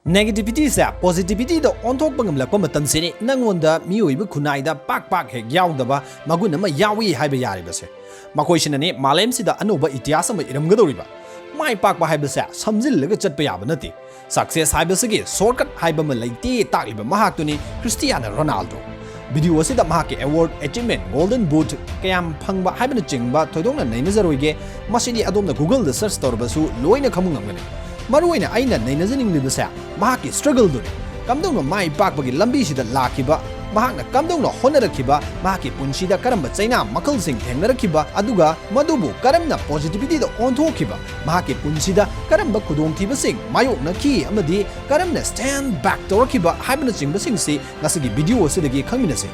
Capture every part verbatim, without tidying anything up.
Negativityꯁꯦ positivityꯗ ꯑꯣꯟꯊꯣꯛꯄ ꯉꯝꯂꯛꯄ ꯃꯇꯝꯁꯤꯅꯤ ꯅꯉꯣꯟꯗ ꯃꯤꯑꯣꯏꯕ ꯈꯨꯟꯅꯥꯏꯗ ꯄꯥꯛ ꯄꯥꯛ ꯍꯦꯛ ꯌꯥꯎꯗꯕ ꯃꯒꯨꯟ ꯑꯃ ꯌꯥꯎꯏ ꯍꯥꯏꯕ ꯌꯥꯔꯤꯕꯁꯦ꯫ ꯃꯈꯣꯏꯁꯤꯅꯅꯤ ꯃꯥꯂꯦꯝꯁꯤꯗ ꯑꯅꯧꯕ ꯏꯇꯤꯍꯥꯁ ꯑꯃ ꯏꯔꯝꯒꯗꯧꯔꯤꯕ꯫ ꯃꯥꯏ ꯄꯥꯛꯄ ꯍꯥꯏꯕꯁꯦ ꯁꯝꯖꯤꯜꯂꯒ ꯆꯠꯄ ꯌꯥꯕ ꯅꯠꯇꯦ꯫ Success ꯍꯥꯏꯕꯁꯤꯒꯤ shortcut ꯍꯥꯏꯕ ꯑꯃ ꯂꯩꯇꯦ ꯇꯥꯛꯂꯤꯕ ꯃꯍꯥꯛꯇꯨꯅꯤ ꯀ꯭ꯔꯤꯁꯇꯤꯌꯥꯅꯣ ꯔꯣꯅꯥꯜꯗꯣ꯫ Video ꯑꯁꯤꯗ ꯃꯍꯥꯛꯀꯤ award, achievement, Golden Boot ꯀꯌꯥꯝ ꯐꯪꯕ ꯍꯥꯏꯕꯅꯆꯤꯡꯕ ꯊꯣꯏꯗꯣꯛꯅ ꯅꯩꯅꯖꯔꯣꯏꯒꯦ꯫ ꯃꯁꯤꯗꯤ ꯑꯗꯣꯝꯅ Googleꯗ search ꯇꯧꯔꯕꯁꯨ ꯂꯣꯏꯅ ꯈꯪꯕ ꯉꯝꯒꯅꯤ꯫ ꯃꯔꯨꯑꯣꯏꯅ ꯑꯩꯅ ꯅꯩꯅꯖꯅꯤꯡꯂꯤꯕꯁꯦ ꯃꯍꯥꯛꯀꯤ struggleꯗꯨꯅꯤ꯫ ꯀꯝꯗꯧꯅ ꯃꯥꯏ ꯄꯥꯛꯄꯒꯤ ꯂꯝꯕꯤꯁꯤꯗ ꯂꯥꯛꯈꯤꯕ, ꯃꯍꯥꯛꯅ ꯀꯝꯗꯧꯅ ꯍꯣꯠꯅꯔꯛꯈꯤꯕ, ꯃꯍꯥꯛꯀꯤ ꯄꯨꯟꯁꯤꯗ ꯀꯔꯝꯕ ꯆꯩꯅꯥ ꯃꯈꯜꯁꯤꯡ ꯊꯦꯡꯅꯔꯛꯈꯤꯕ, ꯑꯗꯨꯒ ꯃꯗꯨꯕꯨ ꯀꯔꯝꯅ positivityꯗ ꯑꯣꯟꯊꯣꯛꯈꯤꯕ, ꯃꯍꯥꯛꯀꯤ ꯄꯨꯟꯁꯤꯗ ꯀꯔꯝꯕ ꯈꯨꯗꯣꯡꯊꯤꯕꯁꯤꯡ ꯃꯥꯌꯣꯛꯅꯈꯤ ꯑꯃꯗꯤ ꯀꯔꯝꯅ stand back ꯇꯧꯔꯛꯈꯤꯕ ꯍꯥꯏꯕꯅꯆꯤꯡꯕꯁꯤꯡꯁꯤ ꯉꯁꯤꯒꯤ video ꯑꯁꯤꯗꯒꯤ ꯈꯪꯃꯤꯟꯅꯁꯤ꯫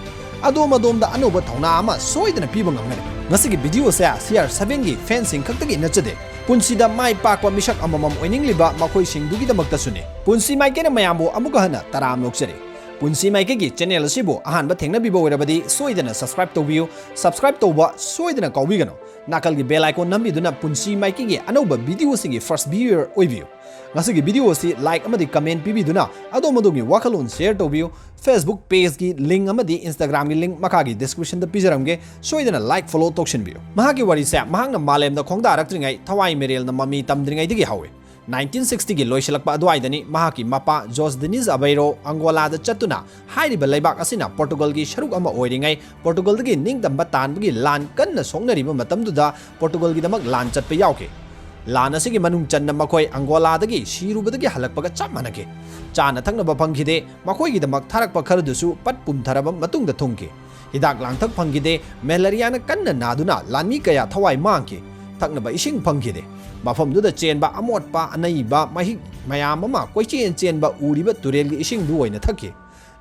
ꯑꯗꯣꯝ ꯑꯗꯣꯝꯗ ꯑꯅꯧꯕ ꯊꯧꯅꯥ ꯑꯃ ꯁꯣꯏꯗꯅ ꯄꯤꯕ ꯉꯝꯒꯅꯤ꯫ ꯉꯁꯤꯒꯤ video ꯑꯁꯦ CR sevenꯒꯤ fanꯁꯤꯡ ꯈꯛꯇꯒꯤ ꯅꯠꯆꯗꯦ, ꯄꯨꯟꯁꯤꯗ ꯃꯥꯏ ꯄꯥꯛꯄ ꯃꯤꯁꯛ ꯑꯃꯃꯝ ꯑꯣꯏꯅꯤꯡꯂꯤꯕ ꯃꯈꯣꯏꯁꯤꯡꯗꯨꯒꯤꯗꯃꯛꯇꯁꯨꯅꯤ꯫ ꯄꯨꯟꯁꯤ ꯃꯥꯏꯀꯩꯅ ꯃꯌꯥꯝꯕꯨ ꯑꯃꯨꯛꯀ ꯍꯟꯅ ꯇꯔꯥꯝꯅ ꯑꯣꯛꯆꯔꯤ꯫ ꯄꯨꯟꯁꯤ ꯃꯥꯏꯀꯩꯒꯤ channel ꯑꯁꯤꯕꯨ ꯑꯍꯥꯟꯕ ꯊꯦꯡꯅꯕꯤꯕ ꯑꯣꯏꯔꯕꯗꯤ ꯁꯣꯏꯗꯅ subscribe ꯇꯧꯕꯤꯌꯨ꯫ Subscribe ꯇꯧꯕ ꯁꯣꯏꯗꯅ ꯀꯥꯎꯕꯤꯒꯅꯨ꯫ ꯅꯥꯀꯜꯒꯤ bell icon ꯅꯝꯕꯤꯗꯨꯅ ꯄꯨꯟꯁꯤ ꯃꯥꯏꯀꯩꯒꯤ ꯑꯅꯧꯕ videoꯁꯤꯡꯒꯤ first viewer ꯑꯣꯏꯕꯤꯌꯨ꯫ ꯉꯁꯤꯒꯤ video ꯑꯁꯤ like ꯑꯃꯗꯤ comment ꯄꯤꯕꯤꯗꯨꯅ ꯑꯗꯣꯝ ꯑꯗꯣꯝꯒꯤ ꯋꯥꯈꯜꯂꯣꯟ share ꯇꯧꯕꯤꯌꯨ꯫ Facebook pageꯀꯤ link ꯑꯃꯗꯤ Instagramꯒꯤ link ꯃꯈꯥꯒꯤ descriptionꯗ ꯄꯤꯖꯔꯝꯒꯦ, ꯁꯣꯏꯗꯅ like follow ꯇꯧꯁꯤꯟꯕꯤꯌꯨ꯫ ꯃꯍꯥꯛꯀꯤ ꯋꯥꯔꯤꯁꯦ ꯃꯍꯥꯛꯅ ꯃꯥꯂꯦꯝꯗ ꯈꯣꯡꯗꯥꯔꯛꯇ꯭ꯔꯤꯉꯩ ꯊꯋꯥꯏ ꯃꯦꯔꯦꯜꯅ ꯃꯃꯤ ꯇꯝꯗ꯭ꯔꯤꯉꯩꯗꯒꯤ ꯍꯧꯏ꯫ Nineteen sixtyꯒꯤ ꯂꯣꯏꯁꯤꯜꯂꯛꯄ ꯑꯗꯨꯋꯥꯏꯗꯅꯤ ꯃꯍꯥꯛꯀꯤ ꯃꯄꯥ ꯖꯣꯁ ꯗꯤꯅꯤꯁ ꯑꯕꯩꯔꯣ ꯑꯪꯒꯣꯂꯥꯗ ꯆꯠꯇꯨꯅ ꯍꯥꯏꯔꯤꯕ ꯂꯩꯕꯥꯛ ꯑꯁꯤꯅ ꯄꯣꯔꯇꯨꯒꯜꯒꯤ ꯁꯔꯨꯛ ꯑꯃ ꯑꯣꯏꯔꯤꯉꯩ ꯄꯣꯔꯇꯨꯒꯜꯗꯒꯤ ꯅꯤꯡꯇꯝꯕ ꯇꯥꯟꯕꯒꯤ ꯂꯥꯟ ꯀꯟꯅ ꯁꯣꯛꯅꯔꯤꯕ ꯃꯇꯝꯗꯨꯗ ꯄꯣꯔꯇꯨꯒꯜꯒꯤꯗꯃꯛ ꯂꯥꯟ ꯆꯠꯄ ꯌꯥꯎꯈꯤ꯫ ꯂꯥꯟ ꯑꯁꯤꯒꯤ ꯃꯅꯨꯡ ꯆꯟꯅ ꯃꯈꯣꯏ ꯑꯪꯒꯣꯂꯥꯗꯒꯤ ꯁꯤꯔꯨꯕꯗꯒꯤ ꯍꯜꯂꯛꯄꯒ ꯆꯞ ꯃꯥꯟꯅꯈꯤ꯫ ꯆꯥꯅ ꯊꯛꯅꯕ ꯐꯪꯈꯤꯗꯦ꯫ ꯃꯈꯣꯏꯒꯤꯗꯃꯛ ꯊꯥꯔꯛꯄ ꯈꯔꯗꯨꯁꯨ ꯄꯠ ꯄꯨꯝꯊꯔꯕ ꯃꯇꯨꯡꯗ ꯊꯨꯡꯈꯤ꯫ ꯍꯤꯗꯥꯛ ꯂꯥꯡꯊꯛ ꯐꯪꯈꯤꯗꯦ꯫ ꯃꯦꯂꯔꯤꯌꯥꯅ ꯀꯟꯅ ꯅꯥꯗꯨꯅ ꯂꯥꯟꯃꯤ ꯀꯌꯥ ꯊꯋꯥꯏ ꯃꯥꯡꯈꯤ꯫ ꯊꯛꯅꯕ ꯏꯁꯤꯡ ꯐꯪꯈꯤꯗꯦ꯫ ꯃꯐꯝꯗꯨꯗ ꯆꯦꯟꯕ ꯑꯃꯣꯠꯄ ꯑꯅꯩꯕ ꯃꯍꯤꯛ ꯃꯌꯥꯝ ꯑꯃ ꯀꯣꯏꯆꯦꯟ ꯆꯦꯟꯕ ꯎꯔꯤꯕ ꯇꯨꯔꯦꯜꯒꯤ ꯏꯁꯤꯡꯗꯨ ꯑꯣꯏꯅ ꯊꯛꯈꯤ꯫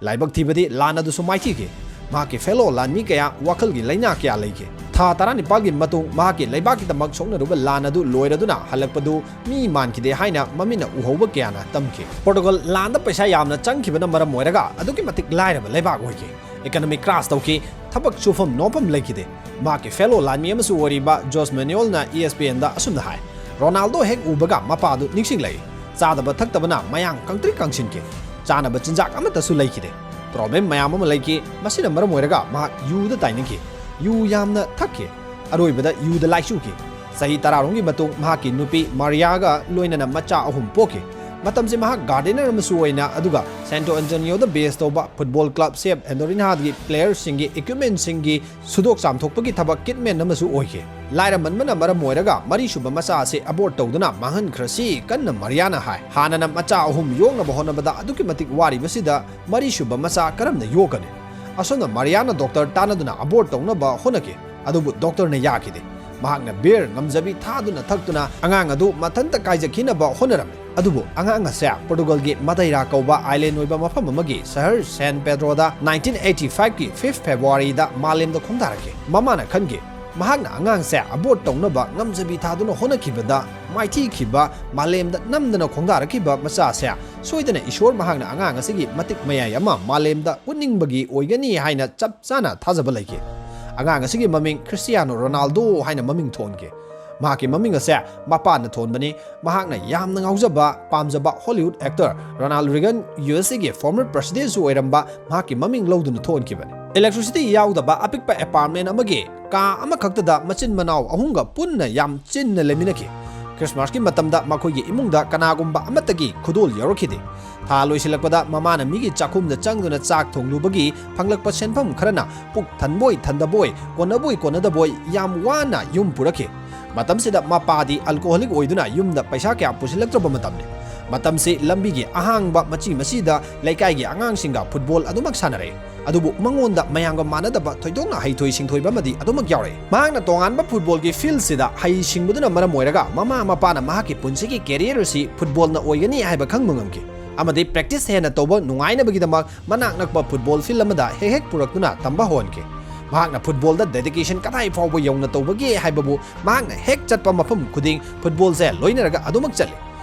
ꯂꯥꯏꯕꯛ ꯊꯤꯕꯗꯤ ꯂꯥꯟ ꯑꯗꯨꯁꯨ ꯃꯥꯏꯊꯤꯈꯤ꯫ ꯃꯍꯥꯛꯀꯤ fellow ꯂꯥꯟꯃꯤ ꯀꯌꯥ ꯋꯥꯈꯜꯒꯤ ꯂꯥꯏꯅꯥ ꯀꯌꯥ ꯂꯩꯈꯤ꯫ ꯊꯥ ꯇꯔꯥꯅꯤꯄꯥꯜꯒꯤ ꯃꯇꯨꯡ ꯃꯍꯥꯛꯀꯤ ꯂꯩꯕꯥꯛꯀꯤꯗꯃꯛ ꯁꯣꯛꯅꯔꯨꯕ ꯂꯥꯟ ꯑꯗꯨ ꯂꯣꯏꯔꯗꯨꯅ ꯍꯜꯂꯛꯄꯗꯨ ꯃꯤ ꯃꯥꯟꯈꯤꯗꯦ ꯍꯥꯏꯅ ꯃꯃꯤꯠꯅ ꯎꯍꯧꯕ ꯀꯌꯥꯅ ꯇꯝꯈꯤ꯫ ꯄꯣꯔꯇꯨꯒꯜ ꯂꯥꯟꯗ ꯄꯩꯁꯥ ꯌꯥꯝꯅ ꯆꯪꯈꯤꯕꯅ ꯃꯔꯝ ꯑꯣꯏꯔꯒ ꯑꯗꯨꯛꯀꯤ ꯃꯇꯤꯛ ꯂꯥꯏꯔꯕ ꯂꯩꯕꯥꯛ ꯑꯣꯏꯈꯤ꯫ Economy crash ꯇꯧꯈꯤ꯫ ꯊꯕꯛ ꯁꯨꯐꯝ ꯅꯣꯝꯐꯝ ꯂꯩꯈꯤꯗꯦ꯫ ꯃꯍꯥꯛꯀꯤ fellow ꯂꯥꯟꯃꯤ ꯑꯃꯁꯨ ꯑꯣꯏꯔꯤꯕ ꯖꯣꯁ ꯃꯦꯅꯨꯑꯦꯜꯅ ESPNꯗ ꯑꯁꯨꯝꯅ ꯍꯥꯏ, "ꯔꯣꯅꯥꯜꯗꯣ ꯍꯦꯛ ꯎꯕꯒ ꯃꯄꯥꯗꯨ ꯅꯤꯡꯁꯤꯡꯂꯛꯏ꯫ ꯆꯥꯗꯕ ꯊꯛꯇꯕꯅ ꯃꯌꯥꯡ ꯀꯪꯇ꯭ꯔꯤꯛ ꯀꯪꯁꯤꯟꯈꯤ꯫ ꯆꯥꯅꯕ ꯆꯤꯟꯖꯥꯛ ꯑꯃꯠꯇꯁꯨ ꯂꯩꯈꯤꯗꯦ꯫ ꯄ꯭ꯔꯣꯕ꯭ꯂꯦꯝ ꯃꯌꯥꯝ ꯑꯃ ꯂꯩꯈꯤ꯫ ꯃꯁꯤꯅ ꯃꯔꯝ ꯑꯣꯏꯔꯒ ꯃꯍꯥꯛ ꯌꯨꯗ ꯇꯥꯏꯅꯈꯤ꯫ ꯌꯨ ꯌꯥꯝꯅ ꯊꯛꯈꯤ꯫ ꯑꯔꯣꯏꯕꯗ ꯌꯨꯗ ꯂꯥꯏꯆꯨꯈꯤ꯫ ꯆꯍꯤ ꯇꯔꯥꯔꯣꯝꯒꯤ ꯃꯇꯨꯡ ꯃꯍꯥꯛꯀꯤ ꯅꯨꯄꯤ ꯃꯥꯔꯤꯌꯥꯒ ꯂꯣꯏꯅꯅ ꯃꯆꯥ ꯑꯍꯨꯝ ꯄꯣꯛꯈꯤ꯫ ꯃꯇꯝꯁꯦ ꯃꯍꯥꯛ ꯒꯥꯔꯗꯦꯅꯔ ꯑꯃꯁꯨ ꯑꯣꯏꯅ, ꯑꯗꯨꯒ ꯁꯦꯟꯇꯣ ꯑꯦꯟꯇꯣꯅꯤꯌꯣꯗ ꯕꯦꯁ ꯇꯧꯕ ꯐꯨꯠꯕꯣꯜ ꯀ꯭ꯂꯕ ꯁꯦꯞ ꯑꯦꯟꯗꯣꯔꯤꯟꯍꯥꯒꯤ ꯄ꯭ꯂꯦꯌꯔꯁꯤꯡꯒꯤ ꯏꯀ꯭ꯋꯤꯞꯃꯦꯟꯁꯤꯡꯒꯤ ꯁꯨꯗꯣꯛ ꯆꯥꯝꯊꯣꯛꯄꯒꯤ ꯊꯕꯛ ꯀꯤꯠꯃꯦꯟ ꯑꯃꯁꯨ ꯑꯣꯏꯈꯤ꯫ ꯂꯥꯏꯔꯃꯟꯕꯅ ꯃꯔꯝ ꯑꯣꯏꯔꯒ ꯃꯔꯤꯁꯨꯕ ꯃꯆꯥ ꯑꯁꯤ ꯑꯕꯣꯔꯠ ꯇꯧꯗꯨꯅ ꯃꯥꯡꯍꯟꯈ꯭ꯔꯁꯤ ꯀꯟꯅ ꯃꯥꯔꯤꯌꯥꯅ ꯍꯥꯏ꯫ ꯍꯥꯟꯅꯅ ꯃꯆꯥ ꯑꯍꯨꯝ ꯌꯣꯛꯅꯕ ꯍꯣꯠꯅꯕꯗ ꯑꯗꯨꯛꯀꯤ ꯃꯇꯤꯛ ꯋꯥꯔꯤꯕꯁꯤꯗ ꯃꯔꯤꯁꯨꯕ ꯃꯆꯥ ꯀꯔꯝꯅ ꯌꯣꯛꯀꯅꯤ? ꯑꯁꯣꯝꯅ ꯃꯥꯔꯤꯌꯥꯅ ꯗꯣꯛꯇꯔ ꯇꯥꯟꯅꯗꯨꯅ ꯑꯕꯣꯔꯠ ꯇꯧꯅꯕ ꯍꯣꯠꯅꯈꯤ, ꯑꯗꯨꯕꯨ ꯗꯣꯛꯇꯔꯅ ꯌꯥꯈꯤꯗꯦ꯫ ꯃꯍꯥꯛꯅ ꯕꯤꯌꯔ ꯉꯝꯖꯕꯤ ꯊꯥꯗꯨꯅ ꯊꯛꯇꯨꯅ ꯑꯉꯥꯡ ꯑꯗꯨ ꯃꯊꯟꯇ ꯀꯥꯏꯖꯈꯤꯅꯕ ꯍꯣꯠꯅꯔꯝꯃꯤ꯫ ꯑꯗꯨꯕꯨ ꯑꯉꯥꯡ ꯑꯁꯦ ꯄꯣꯔꯇꯨꯒꯜꯒꯤ ꯃꯗꯩꯔꯥ ꯀꯧꯕ ꯑꯥꯏꯂꯦꯟ ꯑꯣꯏꯕ ꯃꯐꯝ ꯑꯃꯒꯤ ꯁꯍꯔ ꯁꯦꯟ ꯄꯦꯗ꯭ꯔꯣꯗ nineteen eighty five ꯀꯤ fifth February ꯗ ꯃꯥꯂꯦꯝꯗ ꯈꯣꯡꯗꯥꯔꯛꯈꯤ꯫ ꯃꯃꯥꯅ ꯈꯟꯈꯤ, ꯃꯍꯥꯛꯅ ꯑꯉꯥꯡꯁꯦ ꯑꯕꯣꯔꯠ ꯇꯧꯅꯕ ꯉꯝꯖꯕꯤ ꯊꯥꯗꯨꯅ ꯍꯣꯠꯅꯈꯤꯕꯗ ꯃꯥꯏꯊꯤꯈꯤꯕ ꯃꯥꯂꯦꯝꯗ ꯅꯝꯗꯅ ꯈꯣꯡꯗꯥꯔꯛꯈꯤꯕ ꯃꯆꯥꯁꯦ ꯁꯣꯏꯗꯅ ꯏꯁꯣꯔ ꯃꯍꯥꯛꯅ ꯑꯉꯥꯡ ꯑꯁꯤꯒꯤ ꯃꯇꯤꯛ ꯃꯌꯥꯏ ꯑꯃ ꯃꯥꯂꯦꯝꯗ ꯎꯠꯅꯤꯡꯕꯒꯤ ꯑꯣꯏꯒꯅꯤ ꯍꯥꯏꯅ ꯆꯞ ꯆꯥꯅ ꯊꯥꯖꯕ ꯂꯩꯈꯤ꯫ ꯑꯉꯥꯡ ꯑꯁꯤꯒꯤ ꯃꯃꯤꯡ ꯈ꯭ꯔꯤꯁꯇꯤꯌꯥꯅꯣ ꯔꯣꯅꯥꯜꯗꯣ ꯍꯥꯏꯅ ꯃꯃꯤꯡ ꯊꯣꯟꯈꯤ꯫ ꯃꯍꯥꯛꯀꯤ ꯃꯃꯤꯡ ꯑꯁꯦ ꯃꯄꯥꯅ ꯊꯣꯟꯕꯅꯤ꯫ ꯃꯍꯥꯛꯅ ꯌꯥꯝꯅ ꯉꯥꯎꯖꯕ, ꯄꯥꯝꯖꯕ Hollywood actor Ronald Reagan, U S ꯑꯦꯒꯤ ꯐꯣꯔꯃꯔ ꯄ꯭ꯔꯦꯁꯤꯗꯦꯟꯠꯁꯨ ꯑꯣꯏꯔꯝꯕ, ꯃꯍꯥꯛꯀꯤ ꯃꯃꯤꯡ ꯂꯧꯗꯨꯅ ꯊꯣꯟꯈꯤꯕꯅꯤ꯫ ꯏꯂꯦꯛꯇ꯭ꯔꯤꯁꯤꯇꯤ ꯌꯥꯎꯗꯕ ꯑꯄꯤꯛꯄ ꯑꯦꯄꯥꯔꯠꯃꯦꯟ ꯑꯃꯒꯤ ꯀꯥ ꯑꯃꯈꯛꯇꯗ ꯃꯆꯤꯟ ꯃꯅꯥꯎ ꯑꯍꯨꯝꯒ ꯄꯨꯟꯅ ꯌꯥꯝ ꯆꯤꯟꯅ ꯂꯩꯃꯤꯟꯅꯈꯤ꯫ ꯈ꯭ꯔꯤꯁꯃꯥꯁꯀꯤ ꯃꯇꯝꯗ ꯃꯈꯣꯏꯒꯤ ꯏꯃꯨꯡꯗ ꯀꯅꯥꯒꯨꯝꯕ ꯑꯃꯠꯇꯒꯤ ꯈꯨꯗꯣꯜ ꯌꯥꯎꯔꯛꯈꯤꯗꯦ꯫ ꯊꯥ ꯂꯣꯏꯁꯤꯜꯂꯛꯄꯗ ꯃꯃꯥꯅ ꯃꯤꯒꯤ ꯆꯥꯛꯈꯨꯝꯗ ꯆꯪꯗꯨꯅ ꯆꯥꯛ ꯊꯣꯡꯂꯨꯕꯒꯤ ꯐꯪꯂꯛꯄ ꯁꯦꯟꯐꯝ ꯈꯔꯅ ꯄꯨꯛ ꯊꯟꯕꯣꯏ ꯊꯟꯗꯕꯣꯏ, ꯀꯣꯟꯅꯕꯣꯏ ꯀꯣꯟꯅꯗꯕꯣꯏ ꯌꯥꯝ ꯋꯥꯅ ꯌꯨꯝ ꯄꯨꯔꯛꯈꯤ꯫ ꯃꯇꯝꯁꯤꯗ ꯃꯄꯥꯗꯤ ꯑꯜꯀꯣꯍꯣꯂꯤꯛ ꯑꯣꯏꯗꯨꯅ ꯌꯨꯝꯗ ꯄꯩꯁꯥ ꯀꯌꯥ ꯄꯨꯁꯤꯜꯂꯛꯇ꯭ꯔꯕ ꯃꯇꯝꯅꯤ꯫ ꯃꯇꯝꯁꯤ ꯂꯝꯕꯤꯒꯤ ꯑꯍꯥꯡꯕ ꯃꯆꯤ ꯃꯆꯤꯗ ꯂꯩꯀꯥꯏꯒꯤ ꯑꯉꯥꯡꯁꯤꯡꯒ ꯐꯨꯠꯕꯣꯜ ꯑꯗꯨꯃꯛ ꯁꯥꯟꯅꯔꯛꯏ꯫ ꯑꯗꯨꯕꯨ ꯃꯉꯣꯟꯗ ꯃꯌꯥꯝꯒ ꯃꯥꯟꯅꯗꯕ ꯊꯣꯏꯗꯣꯛꯅ ꯍꯩꯊꯣꯏ ꯁꯤꯡꯊꯣꯏꯕ ꯑꯃꯗꯤ ꯑꯗꯨꯃꯛ ꯌꯥꯎꯔꯛꯏ꯫ ꯃꯍꯥꯛꯅ ꯇꯣꯉꯥꯟꯕ ꯐꯨꯠꯕꯣꯜꯒꯤ ꯐꯤꯜꯁꯤꯗ ꯍꯩ ꯁꯤꯡꯕꯗꯨꯅ ꯃꯔꯝ ꯑꯣꯏꯔꯒ ꯃꯃꯥ ꯃꯄꯥꯅ ꯃꯍꯥꯛꯀꯤ ꯄꯨꯟꯁꯤꯒꯤ ꯀꯦꯔꯤꯌꯔ ꯑꯁꯤ ꯐꯨꯠꯕꯣꯜꯅ ꯑꯣꯏꯒꯅꯤ ꯍꯥꯏꯕ ꯈꯪꯕ ꯉꯝꯈꯤ꯫ ꯑꯃꯗꯤ ꯄ꯭ꯔꯦꯛꯇꯤꯁ ꯍꯦꯟꯅ ꯇꯧꯕ ꯅꯨꯡꯉꯥꯏꯅꯕꯒꯤꯗꯃꯛ ꯃꯅꯥꯛ ꯅꯛꯄ ꯐꯨꯠꯕꯣꯜ ꯐꯤꯜ ꯑꯃꯗ ꯍꯦꯛ ꯍꯦꯛ ꯄꯨꯔꯛꯇꯨꯅ ꯇꯝꯕ ꯍꯧꯍꯟꯈꯤ꯫ ꯃꯍꯥꯛꯅ ꯐꯨꯠꯕꯣꯜꯗ ꯗꯦꯗꯤꯀꯦꯁꯟ ꯀꯗꯥꯏ ꯐꯥꯎꯕ ꯌꯧꯅ ꯇꯧꯕꯒꯦ ꯍꯥꯏꯕꯕꯨ ꯃꯍꯥꯛꯅ ꯍꯦꯛ ꯆꯠꯄ ꯃꯐꯝ ꯈꯨꯗꯤꯡ ꯐꯨꯠꯕꯣꯜꯁꯦ ꯂꯣꯏꯅꯔꯒ ꯑꯗꯨꯃꯛ ꯆꯠꯂꯤ꯫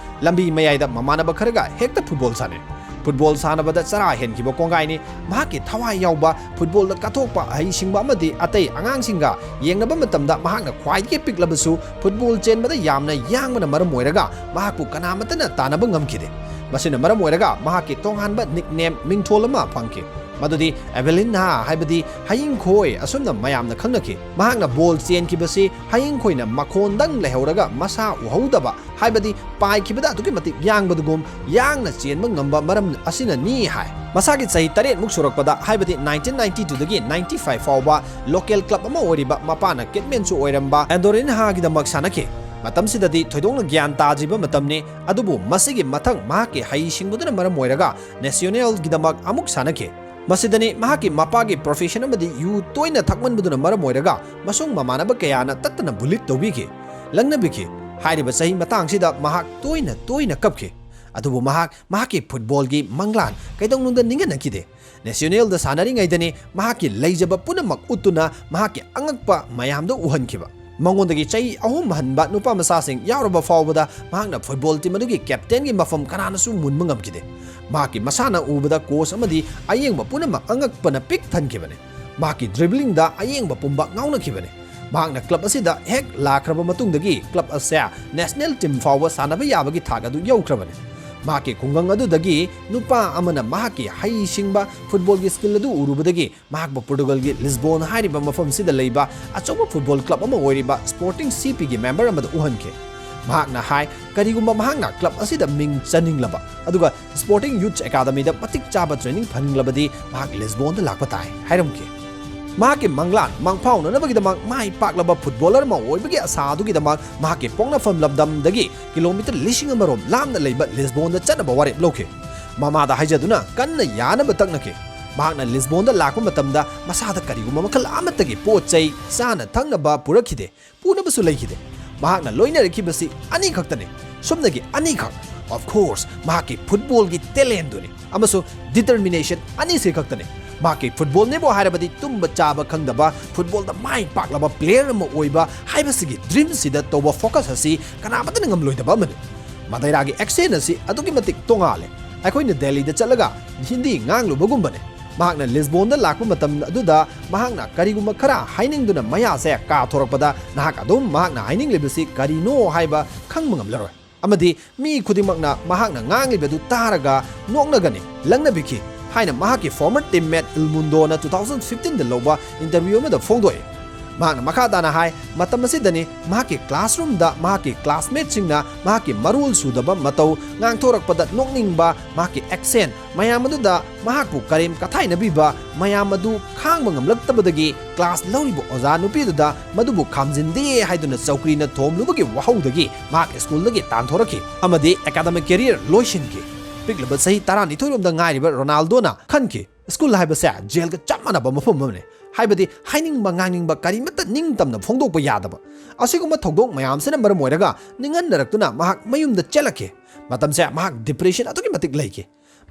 ꯂꯝꯕꯤ ꯃꯌꯥꯏꯗ ꯃꯃꯥꯟꯅꯕ ꯈꯔꯒ ꯍꯦꯛꯇ ꯐꯨꯠꯕꯣꯜ ꯁꯥꯟꯅꯩ꯫ ꯐꯨꯠꯕꯣꯜ ꯁꯥꯟꯅꯕꯗ ꯆꯔꯥ ꯍꯦꯟꯈꯤꯕ ꯀꯣꯡꯒꯥꯏꯅꯤ꯫ ꯃꯍꯥꯛꯀꯤ ꯊꯋꯥꯏ ꯌꯥꯎꯕ, ꯐꯨꯠꯕꯣꯜꯗ ꯀꯠꯊꯣꯛꯄ, ꯍꯩꯁꯤꯡꯕ ꯑꯃꯗꯤ ꯑꯇꯩ ꯑꯉꯥꯡꯁꯤꯡꯒ ꯌꯦꯡꯅꯕ ꯃꯇꯝꯗ ꯃꯍꯥꯛꯅ ꯈ꯭ꯋꯥꯏꯗꯒꯤ ꯄꯤꯛꯂꯕꯁꯨ ꯐꯨꯠꯕꯣꯜ ꯆꯦꯟꯕꯗ ꯌꯥꯝꯅ ꯌꯥꯡꯕꯅ ꯃꯔꯝ ꯑꯣꯏꯔꯒ ꯃꯍꯥꯛꯄꯨ ꯀꯅꯥꯃꯠꯇꯅ ꯇꯥꯟꯅꯕ ꯉꯝꯈꯤꯗꯦ꯫ ꯃꯁꯤꯅ ꯃꯔꯝ ꯑꯣꯏꯔꯒ ꯃꯍꯥꯛꯀꯤ ꯇꯣꯉꯥꯟꯕ ꯅꯤꯛꯅꯦꯝ, ꯃꯤꯡꯊꯣꯜ ꯑꯃ ꯐꯪꯈꯤ, ꯃꯗꯨꯗꯤ ꯑꯦꯚꯦꯂꯤꯟꯍꯥ, ꯍꯥꯏꯕꯗꯤ ꯍꯌꯤꯡꯈꯣꯏ, ꯑꯁꯨꯝꯅ ꯃꯌꯥꯝꯅ ꯈꯪꯅꯈꯤ꯫ ꯃꯍꯥꯛꯅ ꯕꯣꯜ ꯆꯦꯟꯈꯤꯕꯁꯤ ꯍꯌꯤꯡꯈꯣꯏꯅ ꯃꯈꯣꯟꯗꯪ ꯂꯩꯍꯧꯔꯒ ꯃꯁꯥ ꯎꯍꯧꯗꯕ, ꯍꯥꯏꯕꯗꯤ ꯄꯥꯏꯈꯤꯕꯗ ꯑꯗꯨꯛꯀꯤ ꯃꯇꯤꯛ ꯌꯥꯡꯕꯗꯨꯒꯨꯝ ꯌꯥꯡꯅ ꯆꯦꯟꯕ ꯉꯝꯕ ꯃꯔꯝ ꯑꯁꯤꯅꯅꯤ ꯍꯥꯏ꯫ ꯃꯁꯥꯒꯤ ꯆꯍꯤ ꯇꯔꯦꯠꯃꯨꯛ ꯁꯨꯔꯛꯄꯗ, ꯍꯥꯏꯕꯗꯤ ꯅꯥꯏꯟꯇꯤꯟ ꯅꯥꯏꯟꯇꯤ ꯇꯨꯗꯒꯤ ꯅꯥꯏꯟꯇꯤ ꯐꯥꯏꯚ ꯐꯥꯎꯕ ꯂꯣꯀꯦꯜ ꯀ꯭ꯂꯕ ꯑꯃ ꯑꯣꯏꯔꯤꯕ, ꯃꯄꯥꯅ ꯀꯦꯠꯃꯦꯟꯁꯨ ꯑꯣꯏꯔꯝꯕ ꯑꯦꯟꯗꯣꯔꯤꯟꯍꯥꯒꯤꯗꯃꯛ ꯁꯥꯟꯅꯈꯤ꯫ ꯃꯇꯝꯁꯤꯗꯗꯤ ꯊꯣꯏꯗꯣꯛꯅ ꯒ꯭ꯌꯥꯟ ꯇꯥꯗ꯭ꯔꯤꯕ ꯃꯇꯝꯅꯤ, ꯑꯗꯨꯕꯨ ꯃꯁꯤꯒꯤ ꯃꯊꯪ ꯃꯍꯥꯛꯀꯤ ꯍꯩꯁꯤꯡꯕꯗꯨꯅ ꯃꯔꯝ ꯑꯣꯏꯔꯒ ꯅꯦꯁꯤꯑꯣꯅꯦꯜꯒꯤꯗꯃꯛ ꯑꯃꯨꯛ ꯁꯥꯟꯅꯈꯤ꯫ ꯃꯁꯤꯗꯅꯤ ꯃꯍꯥꯛꯀꯤ ꯃꯄꯥꯒꯤ ꯄ꯭ꯔꯣꯐꯦꯁꯟ ꯑꯃꯗꯤ ꯌꯨ ꯇꯣꯏꯅ ꯊꯛꯃꯟꯕꯗꯨꯅ ꯃꯔꯝ ꯑꯣꯏꯔꯒ ꯃꯁꯨꯡ ꯃꯃꯥꯟꯅꯕ ꯀꯌꯥꯅ ꯇꯠꯇꯅ ꯕꯨꯂꯤꯠ ꯇꯧꯕꯤꯈꯤ, ꯂꯪꯅꯕꯤꯈꯤ꯫ ꯍꯥꯏꯔꯤꯕ ꯆꯍꯤ ꯃꯇꯥꯡꯁꯤꯗ ꯃꯍꯥꯛ ꯇꯣꯏꯅ ꯇꯣꯏꯅ ꯀꯞꯈꯤ꯫ ꯑꯗꯨꯕꯨ ꯃꯍꯥꯛ ꯃꯍꯥꯛꯀꯤ ꯐꯨꯠꯕꯣꯜꯒꯤ ꯃꯪꯂꯥꯟ ꯀꯩꯗꯧꯅꯨꯡꯗ ꯅꯤꯡꯍꯟꯅꯈꯤꯗꯦ꯫ ꯅꯦꯁꯤꯑꯣꯅꯦꯜꯗ ꯁꯥꯟꯅꯔꯤꯉꯩꯗꯅꯤ ꯃꯍꯥꯛꯀꯤ ꯂꯩꯖꯕ ꯄꯨꯝꯅꯃꯛ ꯎꯠꯇꯨꯅ ꯃꯍꯥꯛꯀꯤ ꯑꯉꯛꯄ ꯃꯌꯥꯝꯗꯨ ꯎꯍꯟꯈꯤꯕ꯫ ꯃꯉꯣꯟꯗꯒꯤ ꯆꯍꯤ ꯑꯍꯨꯝ ꯍꯟꯕ ꯅꯨꯄꯥ ꯃꯆꯥꯁꯤꯡ ꯌꯥꯎꯔꯕ ꯐꯥꯎꯕꯗ ꯃꯍꯥꯛꯅ ꯐꯨꯠꯕꯣꯜ ꯇꯤꯝ ꯑꯗꯨꯒꯤ ꯀꯦꯞꯇꯦꯟꯒꯤ ꯃꯐꯝ ꯀꯅꯥꯅꯁꯨ ꯃꯨꯟꯕ ꯉꯝꯈꯤꯗꯦ꯫ ꯃꯍꯥꯛꯀꯤ ꯃꯁꯥꯟꯅ ꯎꯕꯗ ꯀꯣꯆ ꯑꯃꯗꯤ ꯑꯌꯦꯡꯕ ꯄꯨꯝꯅꯃꯛ ꯑꯉꯛꯄꯅ ꯄꯤꯛ ꯊꯟꯈꯤꯕꯅꯤ꯫ ꯃꯍꯥꯛꯀꯤ ꯗ꯭ꯔꯤꯕ꯭ꯂꯤꯡꯗ ꯑꯌꯦꯡꯕ ꯄꯨꯝꯕ ꯉꯥꯎꯅꯈꯤꯕꯅꯤ꯫ ꯃꯍꯥꯛꯅ ꯀ꯭ꯂꯕ ꯑꯁꯤꯗ ꯍꯦꯛ ꯂꯥꯛꯈ꯭ꯔꯕ ꯃꯇꯨꯡꯗꯒꯤ ꯀ꯭ꯂꯕ ꯑꯁꯦ ꯅꯦꯁꯅꯦꯜ ꯇꯤꯝ ꯐꯥꯎꯕ ꯁꯥꯟꯅꯕ ꯌꯥꯕꯒꯤ ꯊꯥꯛ ꯑꯗꯨ ꯌꯧꯈ꯭ꯔꯕꯅꯤ꯫ ꯃꯍꯥꯛꯀꯤ ꯈꯨꯡꯒꯪ ꯑꯗꯨꯗꯒꯤ ꯅꯨꯄꯥ ꯑꯃꯅ ꯃꯍꯥꯛꯀꯤ ꯍꯩꯁꯤꯡꯕ ꯐꯨꯠꯕꯣꯜꯒꯤ ꯁ꯭ꯀꯤꯜ ꯑꯗꯨ ꯎꯔꯨꯕꯗꯒꯤ ꯃꯍꯥꯛꯄꯨ ꯄꯣꯔꯇꯨꯒꯜꯒꯤ ꯂꯤꯁꯕꯣꯟ ꯍꯥꯏꯔꯤꯕ ꯃꯐꯝꯁꯤꯗ ꯂꯩꯕ ꯑꯆꯧꯕ ꯐꯨꯠꯕꯣꯜ ꯀ꯭ꯂꯕ ꯑꯃ ꯑꯣꯏꯔꯤꯕ ꯁ꯭ꯄꯣꯔꯇꯤꯡ ꯁꯤ ꯄꯤꯒꯤ ꯃꯦꯝꯕꯔ ꯑꯃꯗ ꯎꯍꯟꯈꯤ꯫ ꯃꯍꯥꯛꯅ ꯍꯥꯏ, ꯀꯔꯤꯒꯨꯝꯕ ꯃꯍꯥꯛꯅ ꯀ꯭ꯂꯕ ꯑꯁꯤꯗ ꯃꯤꯡ ꯆꯟꯅꯤꯡꯂꯕ ꯑꯗꯨꯒ ꯁ꯭ꯄꯣꯔꯇꯤꯡ ꯌꯨꯠꯁ ꯑꯦꯀꯥꯗꯃꯤꯗ ꯃꯇꯤꯛ ꯆꯥꯕ ꯇ꯭ꯔꯦꯅꯤꯡ ꯐꯪꯅꯤꯡꯂꯕꯗꯤ ꯃꯍꯥꯛ ꯂꯤꯁꯕꯣꯟꯗ ꯂꯥꯛꯄ ꯇꯥꯏ ꯍꯥꯏꯔꯝꯈꯤ꯫ ꯃꯍꯥꯛꯀꯤ ꯃꯪꯂꯥꯟ ꯃꯪꯐꯥꯎꯅꯅꯕꯒꯤꯗꯃꯛ ꯃꯥꯏ ꯄꯥꯛꯂꯕ ꯐꯨꯠꯕꯣꯂꯔ ꯑꯃ ꯑꯣꯏꯕꯒꯤ ꯑꯁꯥ ꯑꯗꯨꯒꯤꯗꯃꯛ ꯃꯍꯥꯛꯀꯤ ꯄꯣꯛꯅꯐꯝ ꯂꯝꯗꯝꯗꯒꯤ ꯀꯤꯂꯣꯃꯤꯇꯔ ꯂꯤꯁꯤꯡ ꯑꯃꯔꯣꯝ ꯂꯥꯞꯅ ꯂꯩꯕ ꯂꯤꯁꯕꯣꯟꯗ ꯆꯠꯅꯕ ꯋꯥꯔꯦꯞ ꯂꯧꯈꯤ꯫ ꯃꯃꯥꯗ ꯍꯥꯏꯖꯗꯨꯅ ꯀꯟꯅ ꯌꯥꯅꯕ ꯇꯛꯅꯈꯤ꯫ ꯃꯍꯥꯛꯅ ꯂꯤꯁꯕꯣꯟꯗ ꯂꯥꯛꯄ ꯃꯇꯝꯗ ꯃꯁꯥꯗ ꯀꯔꯤꯒꯨꯝꯕ ꯃꯈꯜ ꯑꯃꯠꯇꯒꯤ ꯄꯣꯠ ꯆꯩ, ꯆꯥꯅ ꯊꯛꯅꯕ ꯄꯨꯔꯛꯈꯤꯗꯦ, ꯄꯨꯅꯕꯁꯨ ꯂꯩꯈꯤꯗꯦ꯫ ꯃꯍꯥꯛꯅ ꯂꯣꯏꯅꯔꯛꯈꯤꯕꯁꯤ ꯑꯅꯤꯈꯛꯇꯅꯤ, ꯁꯨꯞꯅꯒꯤ ꯑꯅꯤꯈꯛ꯫ Of course, ꯃꯍꯥꯛꯀꯤ ꯐꯨꯠꯕꯣꯜꯒꯤ ꯇꯦꯂꯦꯟꯗꯨꯅꯤ ꯑꯃꯁꯨꯡ ꯗꯤꯇꯔꯃꯤꯅꯦꯁꯟ ꯑꯅꯤꯁꯤ ꯈꯛꯇꯅꯤ꯫ ꯃꯍꯥꯛꯀꯤ ꯐꯨꯠꯕꯣꯜꯅꯦꯕꯨ ꯍꯥꯏꯔꯕꯗꯤ ꯇꯨꯝꯕ ꯆꯥꯕ ꯈꯪꯗꯕ, ꯐꯨꯠꯕꯣꯜꯗ ꯃꯥꯏ ꯄꯥꯛꯂꯕ ꯄ꯭ꯂꯦꯌꯔ ꯑꯃ ꯑꯣꯏꯕ ꯍꯥꯏꯕꯁꯤꯒꯤ ꯗ꯭ꯔꯤꯝꯁꯤꯗ ꯇꯧꯕ ꯐꯣꯀꯁ ꯑꯁꯤ ꯀꯅꯥꯃꯠꯇꯅ ꯉꯝꯂꯣꯏꯗꯕ ꯑꯃꯅꯤ꯫ ꯃꯗꯩꯔꯥꯒꯤ ꯑꯦꯛꯁꯦꯟ ꯑꯁꯤ ꯑꯗꯨꯛꯀꯤ ꯃꯇꯤꯛ ꯇꯣꯉꯥꯜꯂꯦ꯫ ꯑꯩꯈꯣꯏꯅ ꯗꯦꯜꯂꯤꯗ ꯆꯠꯂꯒ ꯍꯤꯟꯗꯤ ꯉꯥꯡꯂꯨꯕꯒꯨꯝꯕꯅꯤ꯫ ꯃꯍꯥꯛꯅ ꯂꯤꯁꯕꯣꯟꯗ ꯂꯥꯛꯄ ꯃꯇꯝ ꯑꯗꯨꯗ ꯃꯍꯥꯛꯅ ꯀꯔꯤꯒꯨꯝꯕ ꯈꯔ ꯍꯥꯏꯅꯤꯡꯗꯨꯅ ꯃꯌꯥꯁꯦ ꯀꯥꯊꯣꯔꯛꯄꯗ ꯅꯍꯥꯛ ꯑꯗꯨꯝ ꯃꯍꯥꯛꯅ ꯍꯥꯏꯅꯤꯡꯂꯤꯕꯁꯤ ꯀꯔꯤꯅꯣ ꯍꯥꯏꯕ ꯈꯪꯕ ꯉꯝꯂꯔꯣꯏ꯫ ꯑꯃꯗꯤ ꯃꯤ ꯈꯨꯗꯤꯡꯃꯛꯅ ꯃꯍꯥꯛꯅ ꯉꯥꯡꯂꯤꯕꯗꯨ ꯇꯥꯔꯒ ꯅꯣꯛꯅꯒꯅꯤ, ꯂꯪꯅꯕꯤꯈꯤ ꯍꯥꯏꯅ ꯃꯍꯥꯛꯀꯤ former teammate ꯏꯜꯃꯨꯟꯗꯣꯅ two thousand fifteenꯗ ꯂꯧꯕ interview ꯑꯃꯗ ꯐꯣꯡꯗꯣꯛꯏ꯫ ꯃꯍꯥꯛꯅ ꯃꯈꯥ ꯇꯥꯅ ꯍꯥꯏ, ꯃꯇꯝ ꯑꯁꯤꯗꯅꯤ ꯃꯍꯥꯛꯀꯤ classroomꯗ ꯃꯍꯥꯛꯀꯤ classmateꯁꯤꯡꯅ ꯃꯍꯥꯛꯀꯤ ꯃꯔꯣꯜ ꯁꯨꯗꯕ ꯃꯇꯧ ꯉꯥꯡꯊꯣꯔꯛꯄꯗ ꯅꯣꯛꯅꯤꯡꯕ, ꯃꯍꯥꯛꯀꯤ accent, ꯃꯌꯥꯝ ꯑꯗꯨꯗ ꯃꯍꯥꯛꯄꯨ ꯀꯔꯦꯝ ꯀꯊꯥꯏꯅꯕꯤꯕ, ꯃꯌꯥꯝ ꯑꯗꯨ ꯈꯥꯡꯕ ꯉꯝꯂꯛꯇꯕꯗꯒꯤ class ꯂꯧꯔꯤꯕ ꯑꯣꯖꯥ ꯅꯨꯄꯤꯗꯨꯗ ꯃꯗꯨꯕꯨ ꯈꯥꯝꯖꯤꯟꯗꯦ ꯍꯥꯏꯗꯨꯅ ꯆꯧꯀ꯭ꯔꯤꯅ ꯊꯣꯝꯂꯨꯕꯒꯤ ꯋꯥꯍꯧꯗꯒꯤ ꯃꯍꯥꯛ schoolꯗꯒꯤ ꯇꯥꯟꯊꯣꯔꯛꯈꯤ ꯑꯃꯗꯤ academic career ꯂꯣꯏꯁꯤꯟꯈꯤ꯫ ꯄꯤꯛꯂꯕ ꯆꯍꯤ ꯇꯔꯥꯅꯤꯊꯣꯏ ꯔꯣꯝꯗ ꯉꯥꯏꯔꯤꯕ ꯔꯣꯅꯥꯜꯗꯣꯅ ꯈꯟꯈꯤ, school ꯍꯥꯏꯕꯁꯦ jailꯒ ꯆꯞ ꯃꯥꯟꯅꯕ ꯃꯐꯝ ꯑꯃꯅꯤ꯫ ꯍꯥꯏꯕꯗꯤ ꯍꯥꯏꯅꯤꯡꯕ ꯉꯥꯡꯅꯤꯡꯕ ꯀꯔꯤꯃꯠꯇ ꯅꯤꯡꯇꯝꯅ ꯐꯣꯡꯗꯣꯛꯄ ꯌꯥꯗꯕ꯫ ꯑꯁꯤꯒꯨꯝꯕ ꯊꯧꯗꯣꯛ ꯃꯌꯥꯝꯁꯤꯅ ꯃꯔꯝ ꯑꯣꯏꯔꯒ ꯅꯤꯡꯍꯟꯅꯔꯛꯇꯨꯅ ꯃꯍꯥꯛ ꯃꯌꯨꯝꯗ ꯆꯦꯜꯂꯛꯈꯤ꯫ ꯃꯇꯝꯁꯦ ꯃꯍꯥꯛ depression ꯑꯗꯨꯛꯀꯤ ꯃꯇꯤꯛ ꯂꯩꯈꯤ꯫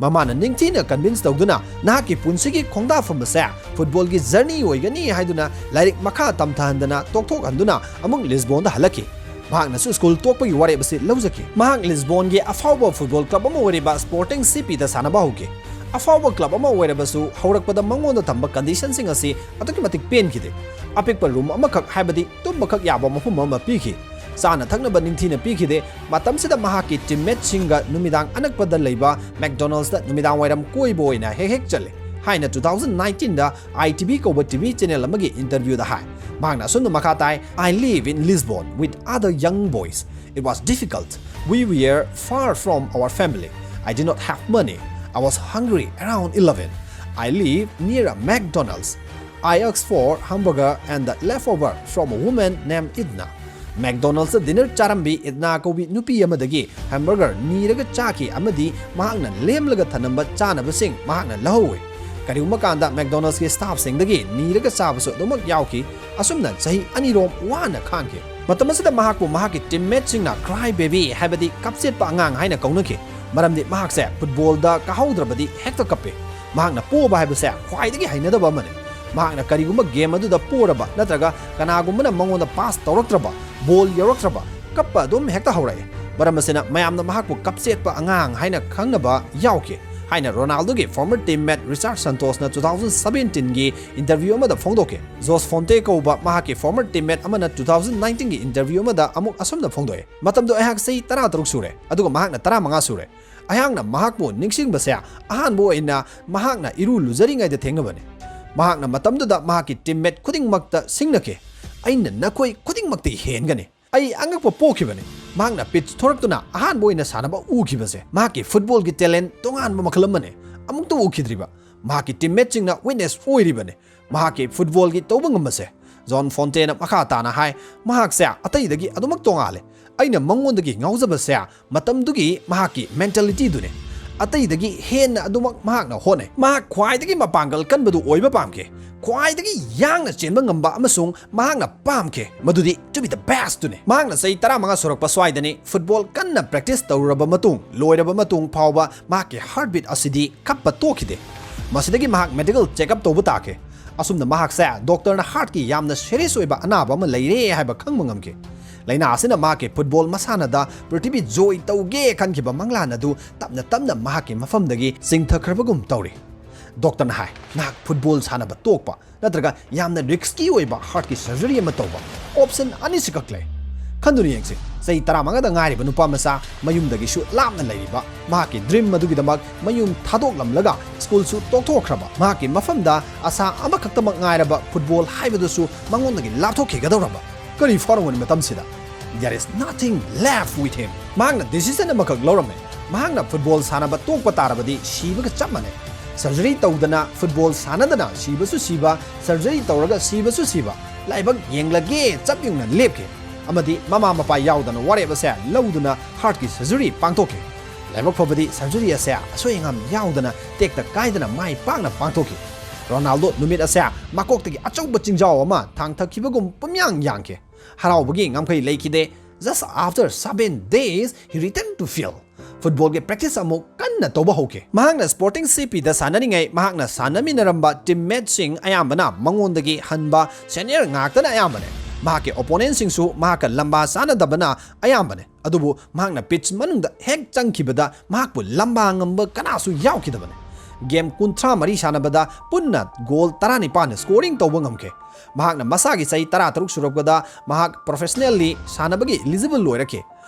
ꯃꯃꯥꯅ ꯅꯤꯡꯊꯤꯅ convince ꯇꯧꯗꯨꯅ ꯅꯍꯥꯛꯀꯤ ꯄꯨꯟꯁꯤꯒꯤ ꯈꯣꯡꯗꯥꯐꯝ ꯑꯁꯦ footballꯒꯤ journey ꯑꯣꯏꯒꯅꯤ ꯍꯥꯏꯗꯨꯅ ꯂꯥꯏꯔꯤꯛ ꯃꯈꯥ ꯇꯝꯊꯍꯟꯗꯅ ꯇꯣꯛꯊꯣꯛꯍꯟꯗꯨꯅ ꯑꯃꯨꯛ ꯂꯤꯁꯕꯣꯟꯗ ꯍꯜꯂꯛꯈꯤ꯫ ꯃꯍꯥꯛꯅꯁꯨ school ꯇꯣꯛꯄꯒꯤ ꯋꯥꯔꯦꯞ ꯑꯁꯤ ꯂꯧꯖꯈꯤ꯫ ꯃꯍꯥꯛ ꯂꯤꯁꯕꯣꯟꯒꯤ ꯑꯐꯥꯎꯕ football club ꯑꯃ ꯑꯣꯏꯔꯤꯕ Sporting CPꯗ ꯁꯥꯟꯅꯕ ꯍꯧꯈꯤ꯫ ꯑꯐꯥꯎꯕ club ꯑꯃ ꯑꯣꯏꯔꯕꯁꯨ ꯍꯧꯔꯛꯄꯗ ꯃꯉꯣꯟꯗ ꯊꯝꯕ conditionꯁꯤꯡ ꯑꯁꯤ ꯑꯗꯨꯛꯀꯤ ꯃꯇꯤꯛ ꯄꯦꯟꯈꯤꯗꯦ꯫ ꯑꯄꯤꯛꯄ room ꯑꯃꯈꯛ, ꯍꯥꯏꯕꯗꯤ ꯇꯨꯝꯕꯈꯛ ꯌꯥꯕ ꯃꯐꯝ ꯑꯃ ꯄꯤꯈꯤ꯫ ꯆꯥꯅ ꯊꯛꯅꯕ ꯅꯤꯡꯊꯤꯅ ꯄꯤꯈꯤꯗꯦ꯫ ꯃꯇꯝꯁꯤꯗ ꯃꯍꯥꯛꯀꯤ teammateꯁꯤꯡꯒ ꯅꯨꯃꯤꯗꯥꯡ ꯑꯅꯛꯄꯗ ꯂꯩꯕ McDonald'sꯇ ꯅꯨꯃꯤꯗꯥꯡ ꯋꯥꯏꯔꯝ ꯀꯣꯏꯕ ꯑꯣꯏꯅ ꯍꯦꯛ ꯍꯦꯛ ꯆꯠꯂꯤ ꯍꯥꯏꯅ two thousand nineteenꯗ ITV ꯀꯧꯕ TV channel ꯑꯃꯒꯤ interviewꯗ ꯍꯥꯏ꯫ ꯃꯍꯥꯛꯅ ꯑꯁꯨꯝꯅ ꯃꯈꯥ ꯇꯥꯏ, "I live in Lisbon with other young boys. It was difficult. We were far from our family. I did not have money. I was hungry around eleven. I live near a McDonald's. I asked for hamburger and the leftover from a woman named Idna." McDonald'sꯇ dinner ꯆꯥꯔꯝꯕꯤ ꯏꯗꯅꯥ ꯀꯧꯕꯤ ꯅꯨꯄꯤ ꯑꯃꯗꯒꯤ hamburger ꯅꯤꯔꯒ ꯆꯥꯈꯤ ꯑꯃꯗꯤ ꯃꯍꯥꯛꯅ ꯂꯦꯝꯂꯒ ꯊꯅꯝꯕ ꯆꯥꯅꯕꯁꯤꯡ ꯃꯍꯥꯛꯅ ꯂꯧꯍꯧꯏ꯫ ꯀꯔꯤꯒꯨꯝꯕ ꯀꯥꯟꯗ McDonald'sꯀꯤ staffꯁꯤꯡꯗꯒꯤ ꯅꯤꯔꯒ ꯆꯥꯕꯁꯨ ꯑꯗꯨꯃꯛ ꯌꯥꯎꯈꯤ꯫ ꯑꯁꯨꯝꯅ ꯆꯍꯤ ꯑꯅꯤꯔꯣꯝ ꯋꯥꯅ ꯈꯥꯡꯈꯤ꯫ ꯃꯇꯝ ꯑꯁꯤꯗ ꯃꯍꯥꯛꯄꯨ ꯃꯍꯥꯛꯀꯤ teammateꯁꯤꯡꯅ cry baby, ꯍꯥꯏꯕꯗꯤ ꯀꯞꯆꯦꯠꯄ ꯑꯉꯥꯡ ꯍꯥꯏꯅ ꯀꯧꯅꯈꯤ, ꯃꯔꯝꯗꯤ ꯃꯍꯥꯛꯁꯦ footballꯗ ꯀꯥꯍꯧꯗ꯭ꯔꯕꯗꯤ ꯍꯦꯛꯇ ꯀꯞꯄꯤ꯫ ꯃꯍꯥꯛꯅ ꯄꯣꯕ ꯍꯥꯏꯕꯁꯦ ꯈ꯭ꯋꯥꯏꯗꯒꯤ ꯍꯩꯅꯗꯕ ꯑꯃꯅꯤ꯫ ꯃꯍꯥꯛꯅ ꯀꯔꯤꯒꯨꯝꯕ game ꯑꯗꯨꯗ ꯄꯣꯔꯕ ꯅꯠꯇ꯭ꯔꯒ ꯀꯅꯥꯒꯨꯝꯕꯅ ꯃꯉꯣꯟꯗ pass ꯇꯧꯔꯛꯇ꯭ꯔꯕ, ball ꯌꯧꯔꯛꯇ꯭ꯔꯕ, ꯀꯞꯄ ꯑꯗꯨꯝ ꯍꯦꯛꯇ ꯍꯧꯔꯛꯏ꯫ ꯃꯔꯝ ꯑꯁꯤꯅ ꯃꯌꯥꯝꯅ ꯃꯍꯥꯛꯄꯨ ꯀꯞꯆꯦꯠꯄ ꯑꯉꯥꯡ ꯍꯥꯏꯅ ꯈꯪꯅꯕ ꯌꯥꯎꯈꯤ ꯍꯥꯏꯅ ꯔꯣꯅꯥꯜꯗꯣꯒꯤ former teammate ꯔꯤꯆꯥꯔꯗ ꯁꯟꯇꯣꯁꯅ two thousand seventeen ꯒꯤ interview ꯑꯃꯗ ꯐꯣꯡꯗꯣꯛꯈꯤ꯫ ꯖꯣꯁ ꯐꯣꯟꯇꯦ ꯀꯧꯕ ꯃꯍꯥꯛꯀꯤ former teammate ꯑꯃꯅ two thousand nineteen ꯒꯤ interview ꯑꯃꯗ ꯑꯃꯨꯛ ꯑꯁꯨꯝꯅ ꯐꯣꯡꯗꯣꯛꯑꯦ, "ꯃꯇꯝꯗꯣ ꯑꯩꯍꯥꯛ ꯆꯍꯤ ꯇꯔꯥꯇꯔꯨꯛ ꯁꯨꯔꯦ, ꯑꯗꯨꯒ ꯃꯍꯥꯛꯅ ꯇꯔꯥꯃꯉꯥ ꯁꯨꯔꯦ꯫ ꯑꯩꯍꯥꯛꯅ ꯃꯍꯥꯛꯄꯨ ꯅꯤꯡꯁꯤꯡꯕꯁꯦ ꯑꯍꯥꯟꯕ ꯑꯣꯏꯅ ꯃꯍꯥꯛꯅ ꯏꯔꯨ ꯂꯨꯖꯔꯤꯉꯩꯗ ꯊꯦꯡꯅꯕꯅꯤ꯫ ꯃꯍꯥꯛꯅ ꯃꯇꯝꯗꯨꯗ ꯃꯍꯥꯛꯀꯤ teammate ꯈꯨꯗꯤꯡꯃꯛꯇ ꯁꯤꯡꯅꯈꯤ, 'ꯑꯩꯅ ꯅꯈꯣꯏ ꯈꯨꯗꯤꯡꯃꯛꯇꯒꯤ ꯍꯦꯟꯒꯅꯤ.' ꯑꯩ ꯑꯉꯛꯄ ꯄꯣꯛꯈꯤꯕꯅꯤ꯫ ꯃꯍꯥꯛꯅ pitch ꯊꯣꯔꯛꯇꯨꯅ ꯑꯍꯥꯟꯕ ꯑꯣꯏꯅ ꯁꯥꯟꯅꯕ ꯎꯈꯤꯕꯁꯦ ꯃꯍꯥꯛꯀꯤ football ꯒꯤ talent ꯇꯣꯉꯥꯟꯕ ꯃꯈꯜ ꯑꯃꯅꯤ꯫ ꯑꯃꯨꯛꯇ ꯎꯈꯤꯗ꯭ꯔꯤꯕ꯫ ꯃꯍꯥꯛꯀꯤ teammate ꯁꯤꯡꯅ witness ꯑꯣꯏꯔꯤꯕꯅꯤ ꯃꯍꯥꯛꯀꯤ football ꯒꯤ ꯇꯧꯕ ꯉꯝꯕꯁꯦ꯫ ꯖꯣꯟ ꯐꯣꯟꯇꯦꯅ ꯃꯈꯥ ꯇꯥꯅ ꯍꯥꯏ, "ꯃꯍꯥꯛꯁꯦ ꯑꯇꯩꯗꯒꯤ ꯑꯗꯨꯃꯛ ꯇꯣꯉꯥꯜꯂꯦ꯫ ꯑꯩꯅ ꯃꯉꯣꯟꯗꯒꯤ ꯉꯥꯎꯖꯕꯁꯦ ꯃꯇꯝꯗꯨꯒꯤ ꯃꯍꯥꯛꯀꯤ mentality ꯗꯨꯅꯦ꯫ ꯑꯇꯩꯗꯒꯤ ꯍꯦꯟꯅ ꯑꯗꯨꯃꯛ ꯃꯍꯥꯛꯅ ꯍꯣꯠꯅꯩ꯫ ꯃꯍꯥꯛ ꯈ꯭ꯋꯥꯏꯗꯒꯤ ꯃꯄꯥꯡꯒꯜ ꯀꯟꯕꯗꯨ ꯑꯣꯏꯕ ꯄꯥꯝꯈꯤ꯫ ꯈ꯭ꯋꯥꯏꯗꯒꯤ ꯌꯥꯡꯅ ꯆꯦꯟꯕ ꯉꯝꯕ ꯑꯃꯁꯨꯡ ꯃꯍꯥꯛꯅ ꯄꯥꯝꯈꯤ ꯃꯗꯨꯗꯤ to be the best ꯗꯨꯅꯤ꯫ ꯃꯍꯥꯛꯅ ꯆꯍꯤ ꯇꯔꯥꯃꯉꯥ ꯁꯨꯔꯛꯄ ꯁ꯭ꯋꯥꯏꯗꯅꯤ football ꯀꯟꯅ practice ꯇꯧꯔꯕ ꯃꯇꯨꯡ, ꯂꯣꯏꯔꯕ ꯃꯇꯨꯡ ꯐꯥꯎꯕ ꯃꯍꯥꯛꯀꯤ heartbeat ꯑꯁꯤꯗꯤ ꯀꯞꯄ ꯇꯣꯛꯈꯤꯗꯦ꯫ ꯃꯁꯤꯗꯒꯤ ꯃꯍꯥꯛ medical checkup ꯇꯧꯕ ꯇꯥꯈꯤ꯫ ꯑꯁꯨꯝꯅ ꯃꯍꯥꯛꯁꯦ doctor ꯅ heart ꯀꯤ ꯌꯥꯝꯅ serious ꯑꯣꯏꯕ ꯑꯅꯥꯕ ꯑꯃ ꯂꯩꯔꯦ ꯍꯥꯏꯕ ꯈꯪꯕ ꯉꯝꯈꯤ꯫ ꯂꯥꯏꯅꯥ ꯑꯁꯤꯅ ꯃꯍꯥꯛꯀꯤ football ꯃꯁꯥꯟꯅꯗ ꯄ꯭ꯔꯤꯊꯤꯕꯤ ꯖꯣꯏ ꯇꯧꯒꯦ ꯈꯟꯈꯤꯕ ꯃꯪꯂꯥꯟ ꯑꯗꯨ ꯇꯞꯅ ꯇꯞꯅ ꯃꯍꯥꯛꯀꯤ ꯃꯐꯝꯗꯒꯤ ꯆꯤꯡꯊꯈ꯭ꯔꯕꯒꯨꯝ ꯇꯧꯔꯤ꯫ Doctor ꯅ ꯍꯥꯏ, "ꯅꯍꯥꯛ football ꯁꯥꯟꯅꯕ ꯇꯣꯛꯄ ꯅꯠꯇ꯭ꯔꯒ ꯌꯥꯝꯅ risky ꯑꯣꯏꯕ heart ꯀꯤ surgery ꯑꯃ ꯇꯧꯕ, option ꯑꯅꯤꯁꯤꯈꯛ ꯂꯩ꯫ ꯈꯟꯗꯨꯅ ꯌꯦꯡꯁꯤ, ꯆꯍꯤ ꯇꯔꯥꯃꯉꯥꯗ ꯉꯥꯏꯔꯤꯕ ꯅꯨꯄꯥ ꯃꯆꯥ, ꯃꯌꯨꯝꯗꯒꯤꯁꯨ ꯂꯥꯞꯅ ꯂꯩꯔꯤꯕ, ꯃꯍꯥꯛꯀꯤ dream ꯑꯗꯨꯒꯤꯗꯃꯛ ꯃꯌꯨꯝ ꯊꯥꯗꯣꯛꯂꯝꯂꯒ ꯁ꯭ꯀꯨꯜꯁꯨ ꯇꯣꯛꯊꯣꯛꯈ꯭ꯔꯕ, ꯃꯍꯥꯛꯀꯤ ꯃꯐꯝꯗ ꯑꯁꯥ ꯑꯃꯈꯛꯇꯃꯛ ꯉꯥꯏꯔꯕ football ꯍꯥꯏꯕꯗꯨꯁꯨ ꯃꯉꯣꯟꯗꯒꯤ ꯂꯥꯞꯊꯣꯛꯈꯤꯒꯗꯧꯔꯕ꯫ ꯀꯔꯤ ꯐꯥꯎꯔꯝꯒꯅꯤ ꯃꯇꯝꯁꯤꯗ? There is nothing left with him." ꯃꯍꯥꯛꯅ decision ꯑꯃꯈꯛ ꯂꯧꯔꯝꯃꯦ꯫ ꯃꯍꯥꯛꯅ football ꯁꯥꯟꯅꯕ ꯇꯣꯛꯄ ꯇꯥꯔꯕꯗꯤ ꯁꯤꯕꯒ ꯆꯞ ꯃꯥꯟꯅꯩ꯫ Surgery ꯇꯧꯗꯅ football ꯁꯥꯟꯅꯗꯅ ꯁꯤꯕꯁꯨ ꯁꯤꯕ, surgery ꯇꯧꯔꯒ ꯁꯤꯕꯁꯨ ꯁꯤꯕ꯫ ꯂꯥꯏꯕꯛ ꯌꯦꯡꯂꯒꯦ ꯆꯞ ꯌꯨꯡꯅ ꯂꯦꯞꯈꯤ꯫ ꯑꯃꯗꯤ ꯃꯃꯥ ꯃꯄꯥ ꯌꯥꯎꯗꯅ ꯋꯥꯔꯦꯞ ꯑꯁꯦ ꯂꯧꯗꯨꯅ heart ꯀꯤ surgery ꯄꯥꯡꯊꯣꯛꯈꯤ꯫ ꯂꯥꯏꯕꯛ ꯐꯕꯗꯤ surgery ꯑꯁꯦ ꯑꯁꯣꯏ ꯑꯉꯥꯝ ꯌꯥꯎꯗꯅ ꯇꯦꯛꯇ ꯀꯥꯏꯗꯅ ꯃꯥꯏ ꯄꯥꯛꯅ ꯄꯥꯡꯊꯣꯛꯈꯤ꯫ ꯔꯣꯅꯥꯜꯗꯣ ꯅꯨꯃꯤꯠ ꯑꯁꯦ ꯃꯀꯣꯛꯇꯒꯤ ꯑꯆꯧꯕ ꯆꯤꯡꯖꯥꯎ ꯑꯃ ꯊꯥꯡꯊꯈꯤꯕꯒꯨꯝ ꯄꯨꯝꯌꯥꯡ ꯌꯥꯡꯈꯤ꯫ ꯍꯔꯥꯎꯕꯒꯤ ꯉꯝꯈꯩ ꯂꯩꯈꯤꯗꯦ꯫ Just after seven days, he returned to field. Football ꯒꯤ practice ꯑꯃꯨꯛ ꯀꯟꯅ ꯇꯧꯕ ꯍꯧꯈꯤ꯫ ꯃꯍꯥꯛꯅ Sporting C P ꯗ ꯁꯥꯟꯅꯔꯤꯉꯩ ꯃꯍꯥꯛꯅ ꯁꯥꯟꯅꯃꯤꯟꯅꯔꯝꯕ teammate ꯁꯤꯡ ꯑꯌꯥꯝꯕꯅ ꯃꯉꯣꯟꯗꯒꯤ ꯍꯟꯕ senior ꯉꯥꯛꯇꯅ ꯑꯌꯥꯝꯕꯅꯤ꯫ ꯃꯍꯥꯛꯀꯤ ꯑꯣꯄꯣꯅꯦꯟꯁꯤꯡꯁꯨ ꯃꯍꯥꯛꯀ ꯂꯝꯕꯥ ꯆꯥꯅꯗꯕꯅ ꯑꯌꯥꯝꯕꯅꯦ, ꯑꯗꯨꯕꯨ ꯃꯍꯥꯛꯅ ꯄꯤꯠꯆ ꯃꯅꯨꯡꯗ ꯍꯦꯛ ꯆꯪꯈꯤꯕꯗ ꯃꯍꯥꯛꯄꯨ ꯂꯝꯕꯥ ꯉꯝꯕ ꯀꯅꯥꯁꯨ ꯌꯥꯎꯈꯤꯗꯕꯅꯦ꯫ ꯒꯦꯝ ꯀꯨꯟꯊ꯭ꯔꯥ ꯃꯔꯤ ꯁꯥꯟꯅꯕꯗ ꯄꯨꯟꯅ ꯒꯣꯜ ꯇꯔꯥꯅꯤꯄꯥꯟ ꯁ꯭ꯀꯣꯔꯤꯡ ꯇꯧꯕ ꯉꯝꯈꯤ꯫ ꯃꯍꯥꯛꯅ ꯃꯁꯥꯒꯤ ꯆꯍꯤ ꯇꯔꯥꯇꯔꯨꯛ ꯁꯨꯔꯛꯄꯗ ꯃꯍꯥꯛ ꯄ꯭ꯔꯣꯐꯦꯁꯅꯦꯜꯂꯤ ꯁꯥꯟꯅꯕꯒꯤ ꯏꯂꯤꯖꯤꯕꯜ ꯑꯣꯏꯔꯛꯈꯤ꯫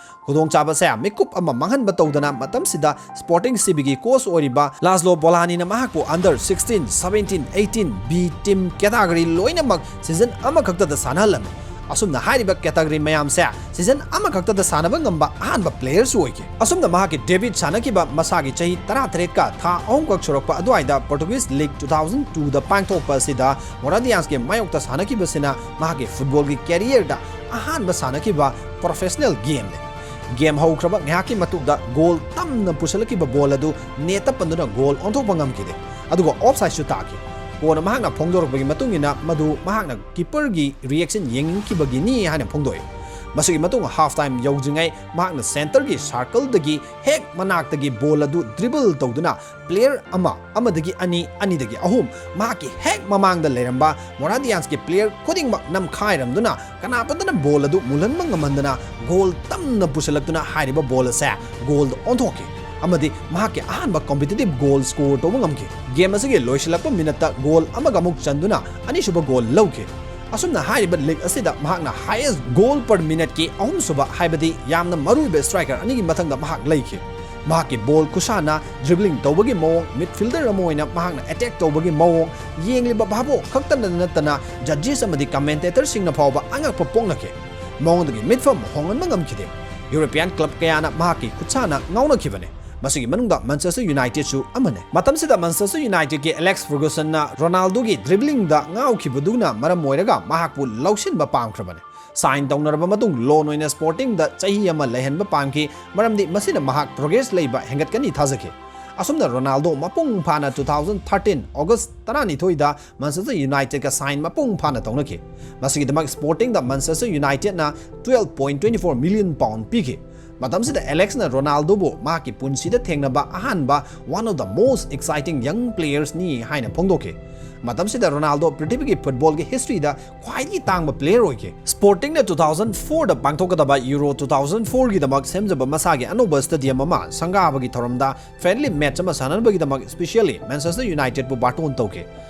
ꯈꯨꯗꯣꯡꯆꯥꯕꯁꯦ ꯃꯤꯀꯨꯞ ꯑꯃ ꯃꯥꯡꯍꯟꯕ ꯇꯧꯗꯅ ꯃꯇꯝꯁꯤꯗ ꯁ꯭ꯄꯣꯔꯇꯤꯡ ꯁꯤꯕꯤꯒꯤ ꯀꯣꯆ ꯑꯣꯏꯔꯤꯕ ꯂꯥꯁꯂꯣ ꯕꯣꯂꯥꯅꯤꯅ ꯃꯍꯥꯛꯄꯨ under sixteen, seventeen, eighteen, B team category ꯂꯣꯏꯅꯃꯛ ꯁꯤꯖꯟ ꯑꯃꯈꯛꯇꯗ ꯁꯥꯟꯅꯍꯜꯂꯝꯃꯤ꯫ ꯑꯁꯨꯝꯅ ꯍꯥꯏꯔꯤꯕ ꯀꯦꯇꯥꯒꯔꯤ ꯃꯌꯥꯝꯁꯦ ꯁꯤꯖꯟ ꯑꯃꯈꯛꯇꯗ ꯁꯥꯟꯅꯕ ꯉꯝꯕ ꯑꯍꯥꯟꯕ ꯄ꯭ꯂꯦꯌꯔꯁꯨ ꯑꯣꯏꯈꯤ꯫ ꯑꯁꯨꯝꯅ ꯃꯍꯥꯛꯀꯤ ꯗꯦꯕ꯭ꯌꯨꯠ ꯁꯥꯟꯅꯈꯤꯕ ꯃꯁꯥꯒꯤ ꯆꯍꯤ ꯇꯔꯥꯇꯔꯦꯠꯀ ꯊꯥ ꯑꯍꯨꯝꯈꯛ ꯁꯨꯔꯛꯄ ꯑꯗꯨꯋꯥꯏꯗ ꯄꯣꯔꯇꯨꯒꯤꯁ ꯂꯤꯒ ꯇꯨ ꯊꯥꯎꯖꯟ ꯇꯨꯗ ꯄꯥꯡꯊꯣꯛꯄ ꯑꯁꯤꯗ ꯃꯣꯔꯥꯗꯤꯌꯥꯟꯁꯀꯤ ꯃꯥꯌꯣꯛꯇ ꯁꯥꯟꯅꯈꯤꯕꯁꯤꯅ ꯃꯍꯥꯛꯀꯤ ꯐꯨꯠꯕꯣꯜꯒꯤ ꯀꯦꯔꯤꯌꯔꯗ ꯑꯍꯥꯟꯕ ꯁꯥꯟꯅꯈꯤꯕ ꯄ꯭ꯔꯣꯐꯦꯁꯅꯦꯜ ꯒꯦꯝꯅꯤ꯫ ꯒꯦꯝ ꯍꯧꯈ꯭ꯔꯕ ꯉꯥꯏꯍꯥꯛꯀꯤ ꯃꯇꯨꯡꯗ ꯒꯣꯜ ꯇꯝꯅ ꯄꯨꯁꯜꯂꯛꯈꯤꯕ ꯕꯣꯜ ꯑꯗꯨ ꯅꯦꯠꯇ ꯄꯟꯗꯨꯅ ꯒꯣꯜ ꯑꯣꯟꯊꯣꯛꯄ ꯉꯝꯈꯤꯗꯦ, ꯑꯗꯨꯒ ꯑꯣꯐꯁꯥꯏꯗꯁꯨ ꯇꯥꯈꯤ꯫ ꯀꯣꯟꯅ ꯃꯍꯥꯛꯅ ꯐꯣꯡꯗꯣꯔꯛꯄꯒꯤ ꯃꯇꯨꯡ ꯏꯟꯅ ꯃꯗꯨ ꯃꯍꯥꯛꯅ ꯀꯤꯄꯔꯒꯤ ꯔꯤꯌꯦꯛꯁꯟ ꯌꯦꯡꯅꯤꯡꯈꯤꯕꯒꯤꯅꯤ ꯍꯥꯏꯅ ꯐꯣꯡꯗꯣꯛꯏ꯫ ꯃꯁꯤꯒꯤ ꯃꯇꯨꯡ ꯍꯥꯐ ꯇꯥꯏꯝ ꯌꯧꯗ꯭ꯔꯤꯉꯩ ꯃꯍꯥꯛꯅ ꯁꯦꯟꯇꯔꯒꯤ ꯁꯥꯔꯀꯜꯗꯒꯤ ꯍꯦꯛ ꯃꯅꯥꯛꯇꯒꯤ ꯕꯣꯜ ꯑꯗꯨ ꯗ꯭ꯔꯤꯕꯜ ꯇꯧꯗꯨꯅ ꯄ꯭ꯂꯦꯌꯔ ꯑꯃ, ꯑꯃꯗꯒꯤ ꯑꯅꯤ, ꯑꯅꯤꯗꯒꯤ ꯑꯍꯨꯝ, ꯃꯍꯥꯛꯀꯤ ꯍꯦꯛ ꯃꯃꯥꯡꯗ ꯂꯩꯔꯝꯕ ꯃꯣꯔꯥꯗꯤꯌꯥꯟꯁꯀꯤ ꯄ꯭ꯂꯦꯌꯔ ꯈꯨꯗꯤꯡꯃꯛ ꯅꯝꯈꯥꯏꯔꯝꯗꯨꯅ ꯀꯅꯥꯇꯗꯅ ꯕꯣꯜ ꯑꯗꯨ ꯃꯨꯜꯍꯟꯕ ꯉꯝꯍꯟꯗꯅ ꯒꯣꯜ ꯇꯝꯅ ꯄꯨꯁꯤꯜꯂꯛꯇꯨꯅ ꯍꯥꯏꯔꯤꯕ ꯕꯣꯜ ꯑꯁꯦ ꯒꯣꯜꯗ ꯑꯣꯟꯊꯣꯛꯈꯤ ꯑꯃꯗꯤ ꯃꯍꯥꯛꯀꯤ ꯑꯍꯥꯟꯕ ꯀꯣꯝꯄꯤꯇꯤꯇꯤꯚ ꯒꯣꯜ ꯁ꯭ꯀꯣꯔ ꯇꯧꯕ ꯉꯝꯈꯤ꯫ ꯒꯦꯝ ꯑꯁꯤꯒꯤ ꯂꯣꯏꯁꯤꯜꯂꯛꯄ ꯃꯤꯅꯠꯇ ꯒꯣꯜ ꯑꯃꯒ ꯑꯃꯨꯛ ꯆꯟꯗꯨꯅ ꯑꯅꯤꯁꯨꯕ ꯒꯣꯜ ꯂꯧꯈꯤ꯫ ꯑꯁꯨꯝꯅ ꯍꯥꯏꯔꯤꯕ ꯂꯤꯒ ꯑꯁꯤꯗ ꯃꯍꯥꯛꯅ ꯍꯥꯏꯌꯦꯁ ꯒꯣꯜ ꯄꯔ ꯃꯤꯅꯠꯀꯤ ꯑꯍꯨꯝꯁꯨꯕ, ꯍꯥꯏꯕꯗꯤ ꯌꯥꯝꯅ ꯃꯔꯨꯑꯣꯏꯕ ꯁ꯭ꯇ꯭ꯔꯥꯏꯀꯔ ꯑꯅꯤꯒꯤ ꯃꯊꯪꯗ ꯃꯍꯥꯛ ꯂꯩꯈꯤ꯫ ꯃꯍꯥꯛꯀꯤ ꯕꯣꯜ ꯈꯨꯁꯥꯟꯅ, ꯗ꯭ꯔꯤꯕ꯭ꯂꯤꯡ ꯇꯧꯕꯒꯤ ꯃꯑꯣꯡ, ꯃꯤꯗꯐꯤꯜꯗꯔ ꯑꯃ ꯑꯣꯏꯅ ꯃꯍꯥꯛꯅ ꯑꯦꯇꯦꯛ ꯇꯧꯕꯒꯤ ꯃꯑꯣꯡ, ꯌꯦꯡꯂꯤꯕ ꯚꯥꯕꯣꯛ ꯈꯛꯇꯗ ꯅꯠꯇꯅ ꯖꯖꯦꯁ ꯑꯃꯗꯤ ꯀꯃꯦꯟꯇꯦꯇꯔꯁꯤꯡꯅ ꯐꯥꯎꯕ ꯑꯉꯛꯄ ꯄꯣꯛꯅꯈꯤ꯫ ꯃꯉꯣꯟꯗꯒꯤ ꯃꯤꯠꯐꯝ ꯍꯣꯡꯍꯟꯕ ꯉꯝꯈꯤꯗꯦ꯫ ꯌꯨꯔꯣꯄꯤꯌꯥꯟ ꯀ꯭ꯂꯕ ꯀꯌꯥꯅ ꯃꯍꯥꯛꯀꯤ ꯈꯨꯠꯁꯥꯟꯅ ꯉꯥꯎꯅꯈꯤꯕꯅꯤ꯫ ꯃꯁꯤꯒꯤ ꯃꯅꯨꯡꯗ ꯃꯥꯟꯆꯦꯁꯇꯔ ꯌꯨꯅꯥꯏꯇꯦꯗꯁꯨ ꯑꯃꯅꯤ꯫ ꯃꯇꯝꯁꯤꯗ ꯃꯥꯟꯆꯦꯁꯇꯔ ꯌꯨꯅꯥꯏꯇꯦꯗꯀꯤ ꯑꯦꯂꯦꯛꯁ ꯐꯔꯒꯨꯁꯟꯅ ꯔꯣꯅꯥꯜꯗꯣꯒꯤ ꯗ꯭ꯔꯤꯕ꯭ꯂꯤꯡꯗ ꯉꯥꯎꯈꯤꯕꯗꯨꯅ ꯃꯔꯝ ꯑꯣꯏꯔꯒ ꯃꯍꯥꯛꯄꯨ ꯂꯧꯁꯤꯟꯕ ꯄꯥꯝꯈ꯭ꯔꯕꯅꯤ꯫ ꯁꯥꯏꯟ ꯇꯧꯅꯔꯕ ꯃꯇꯨꯡ ꯂꯣꯟ ꯑꯣꯏꯅ ꯁ꯭ꯄꯣꯔꯇꯤꯡꯗ ꯆꯍꯤ ꯑꯃ ꯂꯩꯍꯟꯕ ꯄꯥꯝꯈꯤ, ꯃꯔꯝꯗꯤ ꯃꯁꯤꯅ ꯃꯍꯥꯛ ꯄ꯭ꯔꯣꯒ꯭ꯔꯦꯁ ꯂꯩꯕ ꯍꯦꯟꯒꯠꯀꯅꯤ ꯊꯥꯖꯈꯤ꯫ ꯑꯁꯨꯝꯅ ꯔꯣꯅꯥꯜꯗꯣ ꯃꯄꯨꯡ ꯐꯥꯅ ꯇꯨ ꯊꯥꯎꯖꯟ ꯊꯥꯔꯇꯤꯟ ꯑꯣꯒꯁ ꯇꯔꯥꯅꯤꯊꯣꯏꯗ ꯃꯥꯟꯆꯦꯁꯇꯔ ꯌꯨꯅꯥꯏꯇꯦꯗꯀ ꯁꯥꯏꯟ ꯃꯄꯨꯡ ꯐꯥꯅ ꯇꯧꯅꯈꯤ꯫ ꯃꯁꯤꯒꯤꯗꯃꯛ ꯁ꯭ꯄꯣꯔꯇꯤꯡꯗ ꯃꯥꯟꯆꯦꯁꯇꯔ ꯌꯨꯅꯥꯏꯇꯦꯗꯅ twelve point twenty four million pound ꯄꯤꯈꯤ꯫ ꯃꯇꯝꯁꯤꯗ ꯑꯦꯂꯦꯛꯁꯅ ꯔꯣꯅꯥꯜꯗꯣꯕꯨ ꯃꯍꯥꯛꯀꯤ ꯄꯨꯟꯁꯤꯗ ꯊꯦꯡꯅꯕ ꯑꯍꯥꯟꯕ one of the most exciting young playersꯅꯤ ꯍꯥꯏꯅ ꯐꯣꯡꯗꯣꯛꯈꯤ꯫ ꯃꯇꯝꯁꯤꯗ ꯔꯣꯅꯥꯜꯗꯣ ꯄ꯭ꯔꯤꯊꯤꯕꯤꯒꯤ ꯐꯨꯠꯕꯣꯜꯒꯤ ꯍꯤꯁꯇ꯭ꯔꯤꯗ ꯈ꯭ꯋꯥꯏꯗꯒꯤ ꯇꯥꯡꯕ ꯄ꯭ꯂꯦꯌꯔ ꯑꯣꯏꯈꯤ꯫ ꯁ꯭ꯄꯣꯔꯇꯤꯡꯅ two thousand fourꯗ ꯄꯥꯡꯊꯣꯛꯀꯗꯕ ꯌꯨꯔꯣ two thousand fourꯒꯤꯗꯃꯛ ꯁꯦꯝꯖꯕ ꯃꯁꯥꯒꯤ ꯑꯅꯧꯕ ꯁ꯭ꯇꯦꯗꯤꯌꯝ ꯑꯃ ꯁꯪꯒꯥꯕꯒꯤ ꯊꯧꯔꯝꯗ ꯐ꯭ꯔꯦꯟꯗꯂꯤ ꯃꯦꯆ ꯑꯃ ꯁꯥꯟꯅꯅꯕꯒꯤꯗꯃꯛ ꯁ꯭ꯄꯤꯁꯤꯌꯦꯜꯂꯤ ꯃꯦꯟꯆꯦꯁꯇꯔ ꯌꯨꯅꯥꯏꯇꯦꯗꯄꯨ ꯕꯥꯔꯇꯣꯟ ꯇꯧꯈꯤ꯫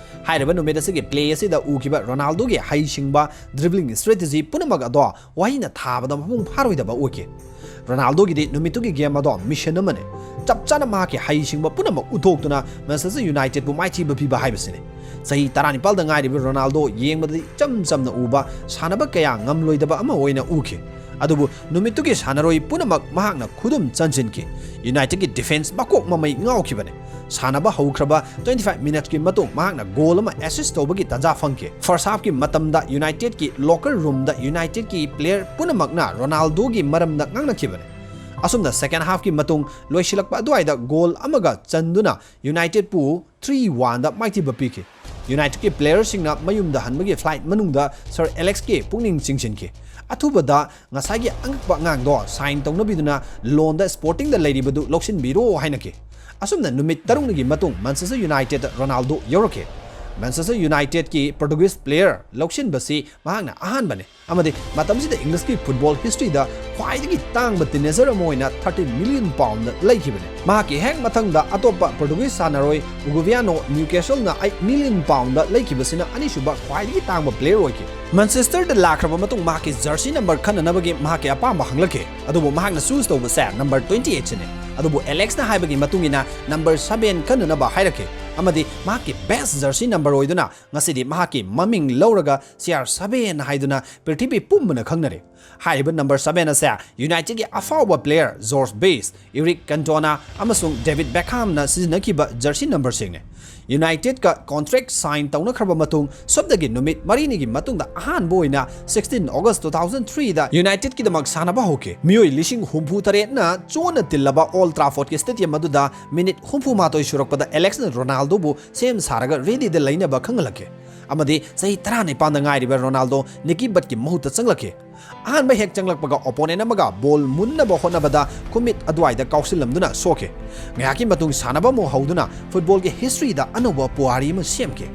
ꯍꯥꯏꯔꯤꯕ ꯅꯨꯃꯤꯠ ꯑꯁꯤꯒꯤ ꯄ꯭ꯂꯦ ꯑꯁꯤꯗ ꯎꯈꯤꯕ ꯔꯣꯅꯥꯜꯗꯣꯒꯤ ꯍꯩꯁꯤꯡꯕ, ꯗ꯭ꯔꯤꯕ꯭ꯂꯤꯡ ꯁ꯭ꯇ꯭ꯔꯦꯇꯦꯖꯤ ꯄꯨꯝꯅꯃꯛ ꯑꯗꯣ ꯋꯥꯍꯩꯅ ꯊꯥꯕꯗ ꯃꯄꯨꯡ ꯐꯥꯔꯣꯏꯗꯕ ꯑꯣꯏꯈꯤ꯫ ꯔꯣꯅꯥꯜꯗꯣꯒꯤꯗꯤ ꯅꯨꯃꯤꯠꯇꯨꯒꯤ ꯒꯦꯝ ꯑꯗꯣ ꯃꯤꯁꯟ ꯑꯃꯅꯤ꯫ ꯆꯞ ꯆꯥꯅ ꯃꯍꯥꯛꯀꯤ ꯍꯩꯁꯤꯡꯕ ꯄꯨꯝꯅꯃꯛ ꯎꯠꯊꯣꯛꯇꯨꯅ ꯃꯦꯟꯆꯦꯁꯇꯔ ꯌꯨꯅꯥꯏꯇꯦꯗꯄꯨ ꯃꯥꯏꯊꯤꯕ ꯄꯤꯕ ꯍꯥꯏꯕꯁꯤꯅꯤ꯫ ꯆꯍꯤ ꯇꯔꯥꯅꯤꯄꯥꯜꯗ ꯉꯥꯏꯔꯤꯕ ꯔꯣꯅꯥꯜꯗꯣ ꯌꯦꯡꯕꯗꯗꯤ ꯏꯆꯝ ꯆꯝꯅ ꯎꯕ, ꯁꯥꯟꯅꯕ ꯀꯌꯥ ꯉꯝꯂꯣꯏꯗꯕ ꯑꯃ ꯑꯣꯏꯅ ꯎꯈꯤ꯫ ꯑꯗꯨꯕꯨ ꯅꯨꯃꯤꯠꯇꯨꯒꯤ ꯁꯥꯟꯅꯔꯣꯏ ꯄꯨꯝꯅꯃꯛ ꯃꯍꯥꯛꯅ ꯈꯨꯗꯨꯝ ꯆꯟꯁꯤꯟꯈꯤ꯫ ꯌꯨꯅꯥꯏꯇꯦꯗꯀꯤ ꯗꯤꯐꯦꯟꯁ ꯃꯀꯣꯛ ꯃꯃꯩ ꯉꯥꯎꯈꯤꯕꯅꯤ꯫ ꯁꯥꯟꯅꯕ ꯍꯧꯈ꯭ꯔꯕ twenty five ꯃꯤꯅꯠꯀꯤ ꯃꯇꯨꯡ ꯃꯍꯥꯛꯅ ꯒꯣꯜ ꯑꯃ ꯑꯦꯁꯤꯁ ꯇꯧꯕꯒꯤ ꯇꯥꯟꯖꯥ ꯐꯪꯈꯤ꯫ ꯐꯥꯔꯁ ꯍꯥꯐꯀꯤ ꯃꯇꯝꯗ ꯌꯨꯅꯥꯏꯇꯦꯗꯀꯤ ꯂꯣꯀꯔ ꯔꯨꯝꯗ ꯌꯨꯅꯥꯏꯇꯦꯗꯀꯤ ꯄ꯭ꯂꯦꯌꯔ ꯄꯨꯝꯅꯃꯛꯅ ꯔꯣꯅꯥꯜꯗꯣꯒꯤ ꯃꯔꯝꯗ ꯉꯥꯡꯅꯈꯤꯕꯅꯤ꯫ ꯑꯁꯨꯝꯅ ꯁꯦꯀꯦꯟ ꯍꯥꯐꯀꯤ ꯃꯇꯨꯡ ꯂꯣꯏꯁꯤꯜꯂꯛꯄ ꯑꯗꯨꯋꯥꯏꯗ ꯒꯣꯜ ꯑꯃꯒ ꯆꯟꯗꯨꯅ ꯌꯨꯅꯥꯏꯇꯦꯗꯄꯨ three oneꯗ ꯃꯥꯏꯊꯤꯕ ꯄꯤꯈꯤ꯫ ꯌꯨꯅꯥꯏꯇꯦꯗꯀꯤ ꯄ꯭ꯂꯦꯌꯔꯁꯤꯡꯅ ꯃꯌꯨꯝꯗ ꯍꯟꯕꯒꯤ ꯐ꯭ꯂꯥꯏꯠ ꯃꯅꯨꯡꯗ ꯁꯔ ꯑꯦꯂꯦꯛꯁꯀꯤ ꯄꯨꯛꯅꯤꯡ ꯆꯤꯡꯁꯤꯟꯈꯤ꯫ ꯑꯊꯨꯕꯗ ꯉꯁꯥꯏꯒꯤ ꯑꯉꯛꯄ ꯑꯉꯥꯡꯗꯣ ꯁꯥꯏꯟ ꯇꯧꯅꯕꯤꯗꯨꯅ ꯂꯣꯟꯗ ꯁ꯭ꯄꯣꯔꯇꯤꯡꯗ ꯂꯩꯔꯤꯕꯗꯨ ꯂꯧꯁꯤꯟꯕꯤꯔꯣ ꯍꯥꯏꯅꯈꯤ꯫ ꯑꯁꯨꯝꯅ ꯅꯨꯃꯤꯠ ꯇꯔꯨꯛꯅꯤꯒꯤ ꯃꯇꯨꯡ ꯃꯦꯟꯆꯦꯁꯇꯔ ꯌꯨꯅꯥꯏꯇꯦꯗꯇ ꯔꯣꯅꯥꯜꯗꯣ ꯌꯧꯔꯛꯈꯤ꯫ ꯃꯦꯟꯆꯦꯁꯇꯔ ꯌꯨꯅꯥꯏꯇꯦꯗꯀꯤ ꯄꯣꯔꯇꯨꯒꯤꯁ ꯄ꯭ꯂꯦꯌꯔ ꯂꯧꯁꯤꯟꯕꯁꯤ ꯃꯍꯥꯛꯅ ꯑꯍꯥꯟꯕꯅꯤ꯫ ꯑꯃꯗꯤ ꯃꯇꯝꯁꯤꯗ ꯏꯪꯂꯤꯁꯀꯤ ꯐꯨꯠꯕꯣꯜ ꯍꯤꯁꯇ꯭ꯔꯤꯗ ꯈ꯭ꯋꯥꯏꯗꯒꯤ ꯇꯥꯡꯕ ꯇꯤꯅꯦꯖꯔ ꯑꯃ ꯑꯣꯏꯅ thirty million pound ꯂꯩꯈꯤꯕꯅꯤ꯫ ꯃꯍꯥꯛꯀꯤ ꯍꯦꯛ ꯃꯊꯪꯗ ꯑꯇꯣꯞꯄ ꯄꯣꯔꯇꯨꯒꯤꯁ ꯁꯥꯟꯅꯔꯣꯏ ꯎꯒꯨꯕꯤꯌꯥꯅꯣ ꯅ꯭ꯌꯨꯀꯦꯁꯜꯅ eight million pound ꯂꯩꯈꯤꯕꯁꯤꯅ ꯑꯅꯤꯁꯨꯕ ꯈ꯭ꯋꯥꯏꯗꯒꯤ ꯇꯥꯡꯕ ꯄ꯭ꯂꯦꯌꯔ ꯑꯣꯏꯈꯤ꯫ ꯃꯦꯟꯆꯦꯁꯇꯔꯗ ꯂꯥꯛꯈ꯭ꯔꯕ ꯃꯇꯨꯡ ꯃꯍꯥꯛꯀꯤ ꯖꯔꯁꯤ ꯅꯝꯕꯔ ꯈꯟꯅꯅꯕꯒꯤ ꯃꯍꯥꯛꯀꯤ ꯑꯄꯥꯝꯕ ꯍꯪꯂꯛꯈꯤ꯫ ꯑꯗꯨꯕꯨ ꯃꯍꯥꯛꯅ ꯆꯨꯁ ꯇꯧꯕꯁꯦ ꯅꯝꯕꯔ twenty eight ꯁꯤꯅꯤ꯫ ꯑꯗꯨꯕꯨ ꯑꯦꯂꯦꯛꯁꯅ ꯍꯥꯏꯕꯒꯤ ꯃꯇꯨꯡ ꯏꯟꯅ ꯅꯝꯕꯔ seven ꯈꯟꯅꯅꯕ ꯍꯥꯏꯔꯛꯈꯤ꯫ ꯑꯃꯗꯤ ꯃꯍꯥꯛꯀꯤ ꯕꯦꯁ ꯖꯔꯁꯤ ꯅꯝꯕꯔ ꯑꯣꯏꯗꯨꯅ ꯉꯁꯤꯗꯤ ꯃꯍꯥꯛꯀꯤ ꯃꯃꯤꯡ ꯂꯧꯔꯒ C R seven ꯍꯥꯏꯗꯨꯅ ꯄ꯭ꯔꯤꯊꯤꯕꯤ ꯄꯨꯝꯕꯅ ꯈꯪꯅꯔꯦ꯫ ꯍꯥꯏꯔꯤꯕ ꯅꯝꯕꯔ seven ꯑꯁꯦ ꯌꯨꯅꯥꯏꯇꯦꯗꯀꯤ ꯑꯐꯥꯎꯕ ꯄ꯭ꯂꯦꯌꯔ ꯖꯣꯔꯖ ꯕꯦꯁ, ꯏꯔꯤꯛ ꯀꯟꯇꯣꯅꯥ ꯑꯃꯁꯨꯡ ꯗꯦꯕꯤꯗ ꯕꯦꯀꯍꯥꯝꯅ ꯁꯤꯖꯤꯟꯅꯈꯤꯕ ꯖꯔꯁꯤ ꯅꯝꯕꯔꯁꯤꯡꯅꯤ꯫ ꯌꯨꯅꯥꯏꯇꯦꯗꯀ ꯀꯣꯟꯇ꯭ꯔꯦꯛ ꯁꯥꯏꯟ ꯇꯧꯅꯈ꯭ꯔꯕ ꯃꯇꯨꯡ ꯁꯣꯝꯗꯒꯤ ꯅꯨꯃꯤꯠ ꯃꯔꯤꯅꯤꯒꯤ ꯃꯇꯨꯡꯗ ꯑꯍꯥꯟꯕ ꯑꯣꯏꯅ sixteen August two thousand threeꯗ ꯌꯨꯅꯥꯏꯇꯦꯗꯀꯤꯗꯃꯛ ꯁꯥꯟꯅꯕ ꯍꯧꯈꯤ꯫ ꯃꯤꯑꯣꯏ ꯂꯤꯁꯤꯡ ꯍꯨꯝꯐꯨ ꯇꯔꯦꯠꯅ ꯆꯣꯟꯅ ꯇꯤꯜꯂꯕ ꯑꯣꯜ ꯇ꯭ꯔꯥꯐꯣꯔꯗꯀꯤ ꯁ꯭ꯇꯦꯗꯤꯌꯝ ꯑꯗꯨꯗ ꯃꯤꯅꯤꯠ ꯍꯨꯝꯐꯨ ꯃꯥꯊꯣꯏ ꯁꯨꯔꯛꯄꯗ ꯑꯦꯂꯦꯛꯁꯅ ꯔꯣꯅꯥꯜꯗꯣꯕꯨ ꯁꯦꯝ ꯁꯥꯔꯒ ꯔꯦꯗꯤꯗ ꯂꯩꯅꯕ ꯈꯪꯍꯜꯂꯛꯈꯤ꯫ ꯑꯃꯗꯤ ꯆꯍꯤ ꯇꯔꯥꯅꯤꯄꯥꯟꯗ ꯉꯥꯏꯔꯤꯕ ꯔꯣꯅꯥꯜꯗꯣ ꯅꯤꯀꯤ ꯕꯠꯀꯤ ꯃꯍꯨꯠꯇ ꯆꯪꯂꯛꯈꯤ꯫ ꯑꯍꯥꯟꯕ ꯍꯦꯛ ꯆꯪꯂꯛꯄꯒ ꯑꯣꯄꯣꯅꯦꯟ ꯑꯃꯒ ꯕꯣꯜ ꯃꯨꯟꯅꯕ ꯍꯣꯠꯅꯕꯗ ꯈꯨꯃꯤꯠ ꯑꯗꯨꯋꯥꯏꯗ ꯀꯥꯎꯁꯤꯜꯂꯝꯗꯨꯅ ꯁꯣꯛꯈꯤ꯫ ꯉꯥꯏꯍꯥꯛꯀꯤ ꯃꯇꯨꯡ ꯁꯥꯟꯅꯕ ꯑꯃꯨꯛ ꯍꯧꯗꯨꯅ ꯐꯨꯠꯕꯣꯜꯒꯤ ꯍꯤꯁꯇ꯭ꯔꯤꯗ ꯑꯅꯧꯕ ꯄꯨꯋꯥꯔꯤ ꯑꯃ ꯁꯦꯝꯈꯤ꯫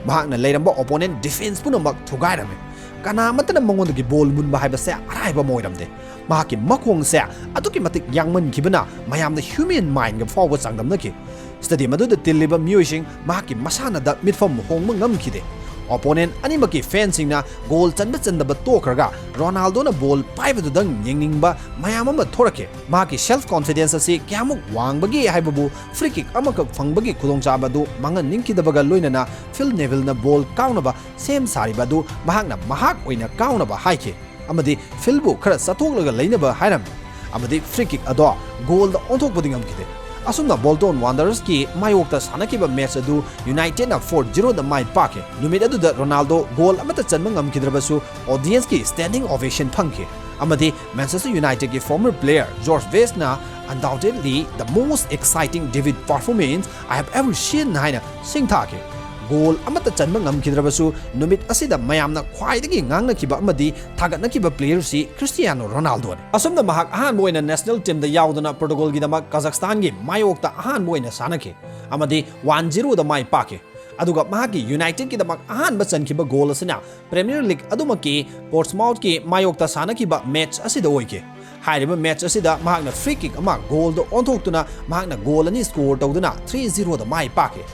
ꯃꯍꯥꯛꯅ ꯂꯩꯔꯝꯕ opponent defense ꯄꯨꯝꯅꯃꯛ ꯊꯨꯒꯥꯏꯔꯝꯃꯤ꯫ ꯀꯅꯥ ꯑꯃꯠꯇꯅ ꯃꯉꯣꯟꯗꯒꯤ ꯕꯣꯜ ꯃꯨꯟꯕ ꯍꯥꯏꯕꯁꯦ ꯑꯔꯥꯏꯕ ꯑꯃ ꯑꯣꯏꯔꯝꯗꯦ꯫ ꯃꯍꯥꯛꯀꯤ ꯃꯈꯣꯡꯁꯦ ꯑꯗꯨꯛꯀꯤ ꯃꯇꯤꯛ ꯌꯥꯡꯃꯟꯈꯤꯕꯅ ꯃꯌꯥꯝꯅ human mindꯒ ꯐꯥꯎꯕ ꯆꯥꯡꯗꯝꯅꯈꯤ꯫ Stadium ꯑꯗꯨꯗ ꯇꯤꯜꯂꯤꯕ ꯃꯤꯑꯣꯏꯁꯤꯡ ꯃꯍꯥꯛꯀꯤ ꯃꯁꯥꯟꯅꯗ ꯃꯤꯠꯐꯝ ꯍꯣꯡꯕ ꯉꯝꯈꯤꯗꯦ꯫ Opponent ꯑꯅꯤꯃꯛꯀꯤ fanꯁꯤꯡꯅ ꯒꯣꯜ ꯆꯟꯕ ꯆꯟꯗꯕ ꯇꯣꯛꯈ꯭ꯔꯒ ꯔꯣꯅꯥꯜꯗꯣꯅ ꯕꯣꯜ ꯄꯥꯏꯕꯗꯨꯗꯪ ꯌꯦꯡꯅꯤꯡꯕ ꯃꯌꯥꯝ ꯑꯃ ꯊꯣꯔꯛꯈꯤ꯫ ꯃꯍꯥꯛꯀꯤ self confidence ꯑꯁꯤ ꯀꯌꯥꯃꯨꯛ ꯋꯥꯡꯕꯒꯦ ꯍꯥꯏꯕꯕꯨ free kick ꯑꯃꯈꯛ ꯐꯪꯕꯒꯤ ꯈꯨꯗꯣꯡꯆꯥꯕ ꯑꯗꯨ ꯃꯥꯡꯍꯟꯅꯤꯡꯈꯤꯗꯕꯒ ꯂꯣꯏꯅꯅ Phil Nevilleꯅ ꯕꯣꯜ ꯀꯥꯎꯅꯕ ꯁꯦꯝ ꯁꯥꯔꯤꯕ ꯑꯗꯨ ꯃꯍꯥꯛꯅ ꯃꯍꯥꯛ ꯑꯣꯏꯅ ꯀꯥꯎꯅꯕ ꯍꯥꯏꯈꯤ ꯑꯃꯗꯤ Philꯕꯨ ꯈꯔ ꯆꯠꯊꯣꯛꯂꯒ ꯂꯩꯅꯕ ꯍꯥꯏꯔꯝꯃꯤ꯫ ꯑꯃꯗꯤ free kick ꯑꯗꯣ ꯒꯣꯜꯗ ꯑꯣꯟꯊꯣꯛꯄꯗꯤ ꯉꯝꯈꯤꯗꯦ꯫ ꯑꯁꯨꯝꯅ Bolton Wanderersꯀꯤ ꯃꯥꯌꯣꯛꯇ ꯁꯥꯟꯅꯈꯤꯕ match ꯑꯗꯨ Unitedꯅ four zeroꯗ ꯃꯥꯏ ꯄꯥꯛꯈꯤ꯫ ꯅꯨꯃꯤꯠ ꯑꯗꯨꯗ ꯔꯣꯅꯥꯜꯗꯣ ꯒꯣꯜ ꯑꯃꯠꯇ ꯆꯟꯕ ꯉꯝꯈꯤꯗ꯭ꯔꯕꯁꯨ audienceꯀꯤ standing ovation ꯐꯪꯈꯤ꯫ ꯑꯃꯗꯤ Manchester Unitedꯀꯤ former player George Bestꯅ undoubtedly the most exciting David performance I have ever seen ꯍꯥꯏꯅ ꯁꯤꯡꯊꯥꯈꯤ꯫ ꯒꯣꯜ ꯑꯃꯠꯇ ꯆꯟꯕ ꯉꯝꯈꯤꯗ꯭ꯔꯕꯁꯨ ꯅꯨꯃꯤꯠ ꯑꯁꯤꯗ ꯃꯌꯥꯝꯅ ꯈ꯭ꯋꯥꯏꯗꯒꯤ ꯉꯥꯡꯅꯈꯤꯕ ꯑꯃꯗꯤ ꯊꯥꯒꯠꯅꯈꯤꯕ playerꯁꯤ Cristiano Ronaldoꯅꯤ꯫ ꯑꯁꯨꯝꯅ ꯃꯍꯥꯛ ꯑꯍꯥꯟꯕ ꯑꯣꯏꯅ national teamꯗ ꯌꯥꯎꯗꯨꯅ Portugalꯒꯤꯗꯃꯛ Kazakhstanꯒꯤ ꯃꯥꯌꯣꯛꯇ ꯑꯍꯥꯟꯕ ꯑꯣꯏꯅ ꯁꯥꯟꯅꯈꯤ ꯑꯃꯗꯤ one zeroꯗ ꯃꯥꯏ ꯄꯥꯛꯈꯤ꯫ ꯑꯗꯨꯒ ꯃꯍꯥꯛꯀꯤ Unitedꯀꯤꯗꯃꯛ ꯑꯍꯥꯟꯕ ꯆꯟꯈꯤꯕ ꯒꯣꯜ ꯑꯁꯤꯅ Premier League ꯑꯗꯨꯃꯛꯀꯤ Portsmouthꯀꯤ ꯃꯥꯌꯣꯛꯇ ꯁꯥꯟꯅꯈꯤꯕ match ꯑꯁꯤꯗ ꯑꯣꯏꯈꯤ꯫ ꯍꯥꯏꯔꯤꯕ match ꯑꯁꯤꯗ ꯃꯍꯥꯛꯅ free kick ꯑꯃ ꯒꯣꯜꯗ ꯑꯣꯟꯊꯣꯛꯇꯨꯅ ꯃꯍꯥꯛꯅ ꯒꯣꯜ ꯑꯅꯤ score ꯇꯧꯗꯨꯅ three zeroꯗ ꯃꯥꯏ ꯄꯥꯛꯈꯤ꯫